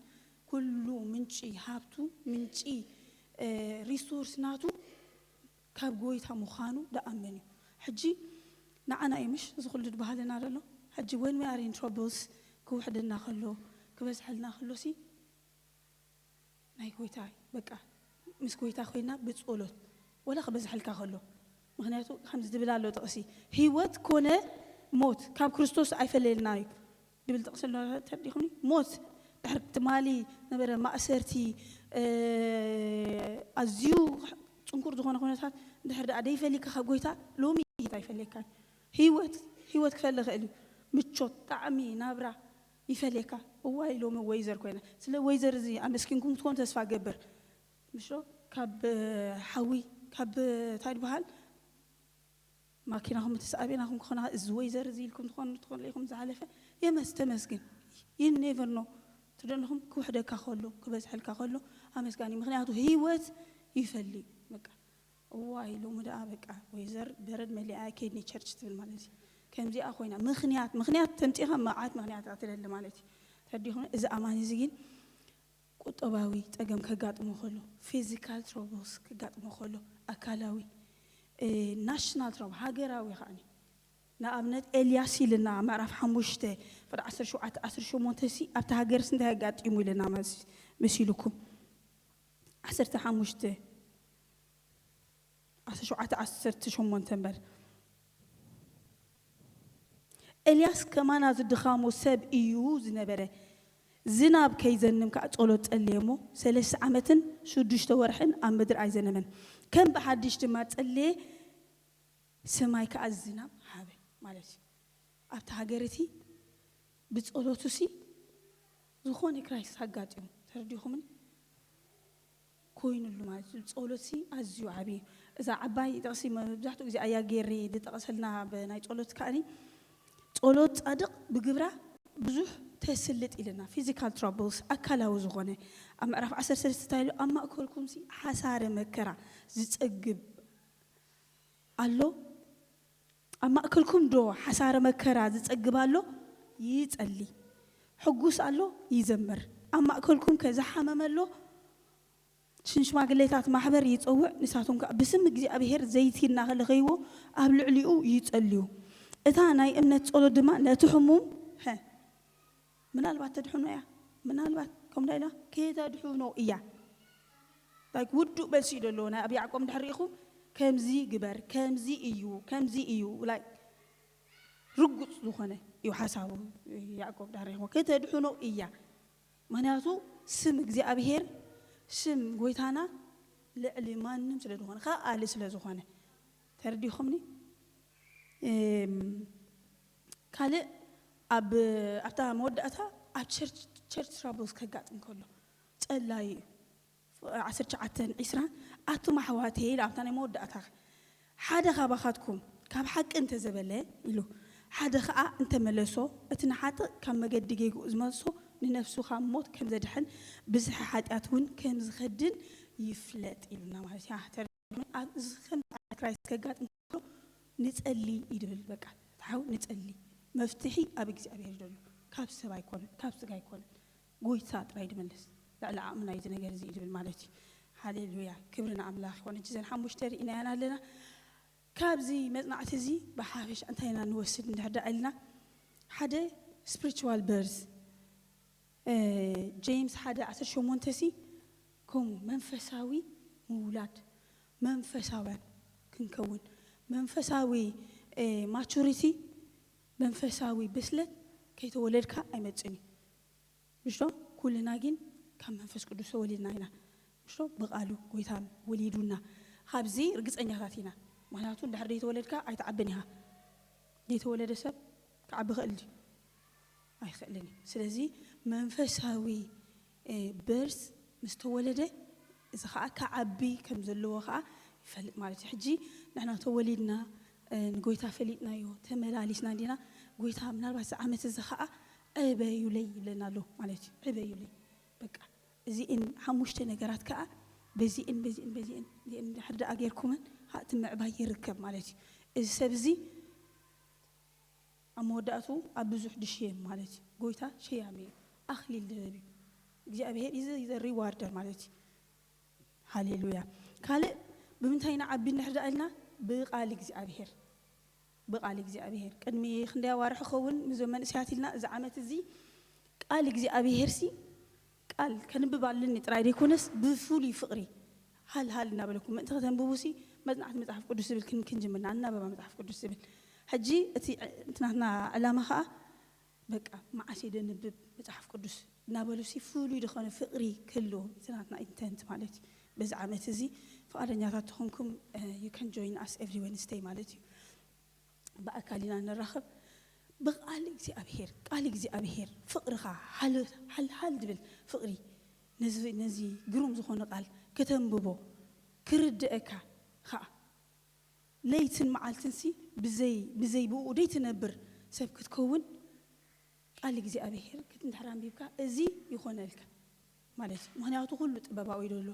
ኩሉ ምንጪ ሃብቱ፣ ምንጪ፣ እ፣ ሪሶርስ ናቱ ካብ ጎይታ ምዃኑ ዝኣምን እዩ። ሕጂ ንዓና እዩ ምሽ እዚ ኩሉ ዝበሃለና ዘሎ። ሕጂ when we are in troubles፣ ክውሕደና ከሎ፣ ክበዝሐልና ከሎ ሲ ናይ ጎይታ በቃ ምስ ጎይታ ኮይና ብጸሎት ወላ ክበዝሐልካ ከሎ። ምኽንያቱ ከምዚ ዝብል ኣሎ ጥቕሲ፣ ህይወት ኮነ ሞት ካብ ክርስቶስ ኣይፈለየልና እዩ ዝብል ጥቕሲ ኣሎ። ተርዲኹኒ? ሞት ድሕሪ ትማሊ ነበረ ማእሰርቲ፣ እ፣ ኣዝዩ ጽንኩር ዝኾነ ኩነታት ድሕሪ ደኣ ደይፈሊካ ካብ ጎይታ፣ ሎሚ ጌታ ይፈልየካ እዩ። ህይወት፣ ህይወት ክፈሊ ይኽእል እዩ። ምቾት፣ ጣዕሚ ናብራ ይፈልየካ። እዋይ ሎሚ ወይዘር ኮይና። ስለ ወይዘር እዚ ኣመስኪንኩም ክትኮኑ ተስፋ ገብር። ምሽ ዶ? ካብ ሓዊ፣ ካብ እንታይ ዝበሃል? ማኪናኹም እቲ ሳዕቤናኹም ክኾና፣ እዚ ወይዘር እዚ ኢልኩም ትኾኑ፣ ትኾኑ ኢኹም ዝሓለፈ። የመስ-፣ ተመስግን። You never know። ትደለኹም ክውሕደካ ከሎ፣ ክበዝሐልካ ከሎ፣ ኣመስጋኒ። ምኽንያቱ ህይወት ይፈሊ። በቃ። እዋይ ሎሚ ደኣ በቃ ወይዘር በረድ መሊኣ ከይድኒ ቸርች ትብል ማለት እዩ። ከምዚኣ ኮይና ምኽንያት፣ ምኽንያት ተምጺኻ መዓት ምኽንያት ትደሊ ማለት እዩ። ተዲኹም እዚ ኣማኒ እዚ ግን ቁጠባዊ ጸገም ከጋጥሞ ከሎ፣ ፊዚካል ትሮብልስ ከጋጥሞ ከሎ፣ ኣካላዊ፣ እ፣ ናሽናል ትሮብል፣ ሃገራዊ ከኣኒ። ንኣብነት ኤልያስ ኢልና ምዕራፍ ሓሙሽተ ፍቅዲ ዓሰርተ ሸውዓተ ዓሰርተ ሸሞንተ ሲ ኣብቲ ሃገርስ እንታይ ኣጋጢሙ ኢልና መስ-፣ መሲልኩም? ዓሰርተ ሓሙሽተ ዓሰርተ ሸውዓተ ዓሰርተ ሸሞንተ እምበር። ኤልያስ ከማና ዝድኻሙ ሰብ እዩ ዝነበረ። ዝናብ ከይዘንም ከኣ ጸሎት ጸለየ እሞ፣ ሰለስተ ዓመትን ሽዱሽተ ወርሕን ኣብ ምድሪ ኣይዘነመን። ከም ብሓድሽ ድማ ጸለየ፣ ሰማይ ከኣ ዝናብ ሃበ ማለት እዩ። ኣብቲ ሃገር እቲ ብጸሎቱ ሲ ዝኾነ ክራይሲስ ኣጋጢሙ፣ ተረዲኹምኒ? ኮይኑሉ ማለት እዩ። ጸሎት ሲ ኣዝዩ ዓቢ እዩ። እዛ ዓባይ ጥቕሲ መብዛሕትኡ ግዜ ኣያ ጌሪ ዝጠቐሰልና ብናይ ጸሎት ከኣኒ፣ ጸሎት ጻድቕ ብግብራ ብዙሕ ተስልጥ ኢልና፣ ፊዚካል ትራብልስ፣ ኣካላዊ ዝኾነ። ኣብ ምዕራፍ ዓሰርተ ሰለስተ እንታይ ኢሉ? ኣብ ማእከልኩም ሲ ሓሳረ መከራ ዝጸግብ ኣሎ? ኣብ ማእከልኩም ዶ ሓሳረ መከራ ዝጸግብ ኣሎ? ይጸሊ። ሕጉስ ኣሎ? ይዘምር። ኣብ ማእከልኩም ከ ዝሓመመ ኣሎ? ሽን ሽማግሌታት ማሕበር ይጸውዕ፣ ንሳቶም ከኣ ብስም እግዚኣብሄር ዘይቲ እናለኸይዎ ኣብ ልዕሊኡ ይጸልዩ። እታ ናይ እምነት ጸሎት ድማ ነቲ ሕሙም፣ ሀ፣ ምናልባት ተድሕኖ እያ። ምናልባት፣ ከምኡ ኢላ ከተድሕኖ እያ። ላይክ፣ ውዱእ መልሲ እዩ ዘለዎ። ናይ ኣብ ያዕቆብ እንድሕር ርኢኹም፣ ከምዚ ግበር፣ ከምዚ እዩ፣ ከምዚ እዩ። ላይክ፣ ርጉጽ ዝኾነ እዩ ሓሳቡ። ያዕቆብ እንድሕር ርኢኹም፣ ከተድሕኖ እያ። ምኽንያቱ ስም እግዚኣብሄር፣ ስም ጎይታና ልዕሊ ማንም ስለ ዝኾነ፣ ከኣሊ ስለ ዝኾነ። ተረዲኹምኒ? እም፣ ካልእ ኣብ፣ ኣብታ መወዳእታ ኣብ ቸርች፣ ቸርች ትራብልስ ከጋጥም ከሎ ጸላዩ እዩ። ዓሰርተ ትሽዓተ ዒስራ፣ ኣቱም ኣሕዋተይ ኢሉ ኣብታ ናይ መወዳእታ፣ ሓደ ካባኻትኩም ካብ ሓቂ እንተዘበለ ኢሉ፣ ሓደ ኸኣ እንተመለሶ፣ እቲ ንሓጥእ ካብ መገዲ ጌግኡ ዝመልሶ ንነፍሱ ካብ ሞት ከም ዘድሕን ብዝሒ ሓጢኣት እውን ከም ዝኸድን ይፍለጥ ኢሉና ማለት እዩ። ኣብ እዚ ከም ክራይስት ከጋጥም ከሎ ንጸሊ እዩ ድብል። በቃ፣ ተሓው ንጸሊ። መፍትሒ ኣብ እግዚኣብሔር እዩ ዘሎ። ካብ ሰብ ኣይኮነን፣ ካብ ስጋ ኣይኮነን። ጎይታ ጥራይ ድመልስ። ልዕሊ ዓቕምና እዩ እዚ ነገር እዚ እዩ ድብል ማለት እዩ። ሃሌሉያ። ክብሪ ንኣምላኽ ይኹን። ሕጂ ዘን ሓሙሽተ ርኢናየን ኣለና። ካብዚ መጽናዕቲ እዚ ብሓፈሻ እንታይ ኢና ንወስድ እንድሕር ደኣ ኢልና፣ ሓደ ስፕሪቹዋል በርዝ፣ እ፣ ጄምስ ሓደ ዓሰርተ ሸሞንተ ሲ ከምኡ መንፈሳዊ ምውላድ፣ መንፈሳውያን ክንከውን፣ መንፈሳዊ፣ እ፣ ማቹሪቲ፣ መንፈሳዊ ብስለት ከይተወለድካ ኣይመጽእን እዩ። ምሽቶ ኩልና ግን ካብ መንፈስ ቅዱስ ተወሊድና ኢና። ምሽቶ ብቓሉ ጎይታ ወሊዱና። ካብዚ ርግጸኛታት ኢና። ምኽንያቱ እንድሕር ዘይተወለድካ ኣይትዓብን ኢኻ። ዘይተወለደ ሰብ ክዓቢ ይኽእል ድዩ? ኣይኽእልን እዩ። ስለዚ መንፈሳዊ፣ እ፣ በርስ ምስ ተወለደ፣ እዚ ኸኣ ክዓቢ ከም ዘለዎ ኸኣ ይፈልጥ ማለት እዩ። ሕጂ ንሕና ተወሊድና፣ እ፣ ንጎይታ ፈሊጥናዮ፣ ተመላሊስና እንዲና፣ ጎይታ ምናልባት እዚ ዓመት እዚ ኸኣ ዕበዩለይ ይብለና ኣሎ ማለት እዩ። ዕበዩለይ። በቃ እዚእን ሓሙሽተ ነገራት ከኣ በዚእን፣ በዚእን፣ በዚእን፣ እዚእን እንድሕር ደኣ ጌርኩመን፣ ኸኣ እቲ ምዕባይ ይርከብ ማለት እዩ። እዚ ሰብ እዚ ኣብ መወዳእቱ ኣብ ብዙሕ ድሽየም ማለት እዩ። ጎይታ ሸያሚ እዩ። ኣኽሊል ድህብ እዩ። እግዚኣብሔር is the rewarder ማለት እዩ። ሃሌሉያ። ካልእ ብምንታይ ንዓቢ እንድሕር ደኣ ኢልና፣ ብቓል እግዚኣብሔር። ብቓል እግዚኣብሔር። ቅድሚ ክንደይ ኣዋርሕ ክኸውን ምስዞም መንእሰያት ኢልና፣ እዚ ዓመት እዚ ቃል እግዚኣብሔር ሲ፣ ቃል ከንብብ ኣለኒ ጥራይ ዘይኮነስ፣ ብፍሉይ ፍቕሪ፣ ሃል ሃል እናበለኩም ምእንቲ ከተንብቡ ሲ፣ መጽናዕቲ መጽሓፍ ቅዱስ ዝብል ክን-፣ ክንጅምር፣ ኣናበባ መጽሓፍ ቅዱስ ዝብል። ሕጂ እቲ ዕ-፣ እቲ ናትና ዕላማ ኸኣ፣ በቃ፣ መዓስ እየ ደንብብ መጽሓፍ ቅዱስ እናበሉ ሲ፣ ፍሉይ ዝኾነ ፍቕሪ ክህልዎም፣ እቲ ናትና ኢንተንት ማለት እዩ። በዚ ዓመት እዚ ፍቓደኛታት ተኾንኩም፣ እ፣ you can join us every Wednesday ማለት እዩ። ብኣካል ኢና ንራኸብ። ብቃል እግዚኣብሔር፣ ቃል እግዚኣብሔር ፍቕርኻ ሓል-፣ ሓል-፣ ሓል ድብል ፍቕሪ፣ ነዚ፣ ነዚ ግሩም ዝኾነ ቃል ከተንብቦ፣ ክርድአካ ኸኣ፣ ለይትን መዓልትን ሲ ብዘይ፣ ብዘይ ብኡ ደይትነብር ሰብ ክትከውን፣ ቃል እግዚኣብሔር ክት-፣ እንድሕር ኣንቢብካ፣ እዚ ይኾነልካ ማለት እዩ። ምኽንያቱ ኩሉ ጥበባዊ እዩ ዘሎ።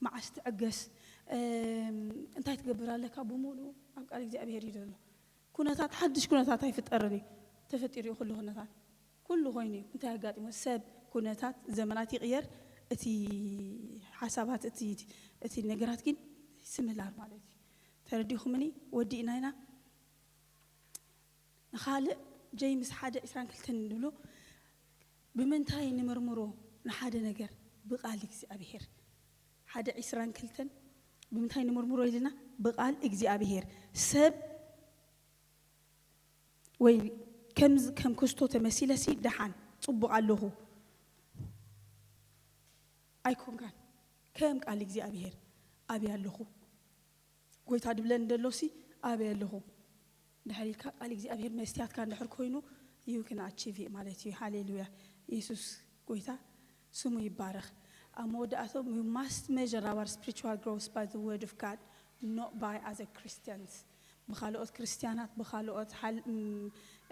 መዓስ ትዕገስ፣ እም፣ እንታይ ትገብር ኣለካ፣ ብምሉኡ ኣብ ቃል እግዚኣብሔር እዩ ዘሎ። ኩነታት፣ ሓድሽ ኩነታት ኣይፍጠርን እዩ። ተፈጢሩ እዩ ኩሉ ኩነታት። ኩሉ ኮይኑ እዩ። እንታይ ኣጋጢሞ? ሰብ፣ ኩነታት፣ ዘመናት ይቕየር። እቲ ሓሳባት፣ እቲ፣ እቲ ነገራት ግን ስምላር ማለት እዩ። ተረዲኹምኒ? ወዲእና ኢና። ንኻልእ ጀይምስ ሓደ ዒስራን ክልተን ንብሎ፣ ብምንታይ ንምርምሮ ንሓደ ነገር? ብቃል እግዚኣብሔር። ሓደ ዒስራን ክልተን ብምንታይ ንምርምሮ ኢልና? ብቃል እግዚኣብሔር። ሰብ ወይ ከምዚ ከም ክስቶ ተመሲለሲ ደሓን ጽቡቕ ኣለኹ ኣይኮንካን። ከም ቃል እግዚኣብሔር ኣብየ ኣለኹ። ጎይታ ድብለኒ ደሎሲ ኣብየ ኣለኹ። ድሕር ኢልካ ቃል እግዚኣብሔር መስትያትካ እንድሕር ኮይኑ you can achieve ማለት እዩ። ሃሌሉያ። የሱስ ጎይታ ስሙ ይባረኽ። ኣብ መወዳእቶም we must measure our spiritual growth by the word of God, not by other Christians። ብኻልኦት ክርስትያናት፣ ብኻልኦት ሓል-፣ እም፣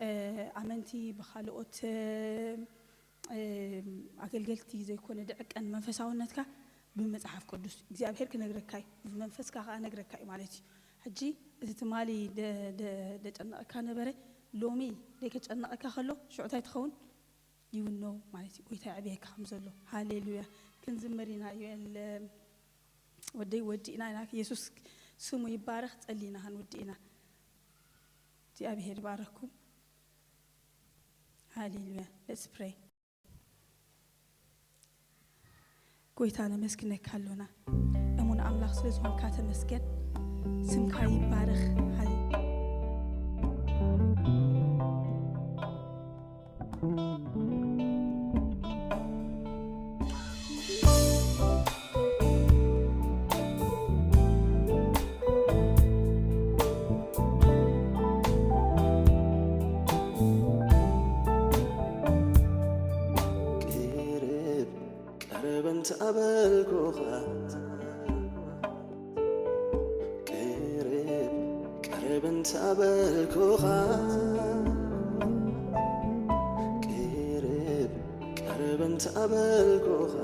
እ፣ ኣመንቲ፣ ብኻልኦት፣ እ፣ እ፣ ኣገልገልቲ ዘይኮነ ድዕቀን መንፈሳውነትካ ብመጽሓፍ ቅዱስ እግዚኣብሔር ክነግረካ እዩ፣ ብመንፈስካ ከኣ ነግረካ እዩ ማለት እዩ። ሕጂ እዚ ትማሊ ደ-፣ ደ-፣ ደጨነቐካ ነበረ፣ ሎሚ ደይከጨነቐካ ከሎ ሽዑ እንታይ ትኸውን? You know ማለት እዩ፣ ጎይታ የዕብየካ ከም ዘሎ። ሃሌሉያ። ክንዝምር ኢና። ዩኤል፣ ወደይ ወዲእና ኢና። የሱስ ስሙ ይባረኽ። ጸሊና ክንውድእ ኢና። እግዚኣብሔር ይባረኽኩም። ሃሌሉያ። Let's pray። ጎይታ ነመስግነካ ኣሎና። እሙን ኣምላኽ ስለ ዝኾንካ ተመስገን። ስምካ ይባረኽ። ሃሌ- ቅርብ ቀረብ እንተ ኣበልኩኻ፣ ቅርብ ቀረብ እንተ ኣበልኩኻ፣ ቅርብ ቀረብ እንተ ኣበልኩኻ፣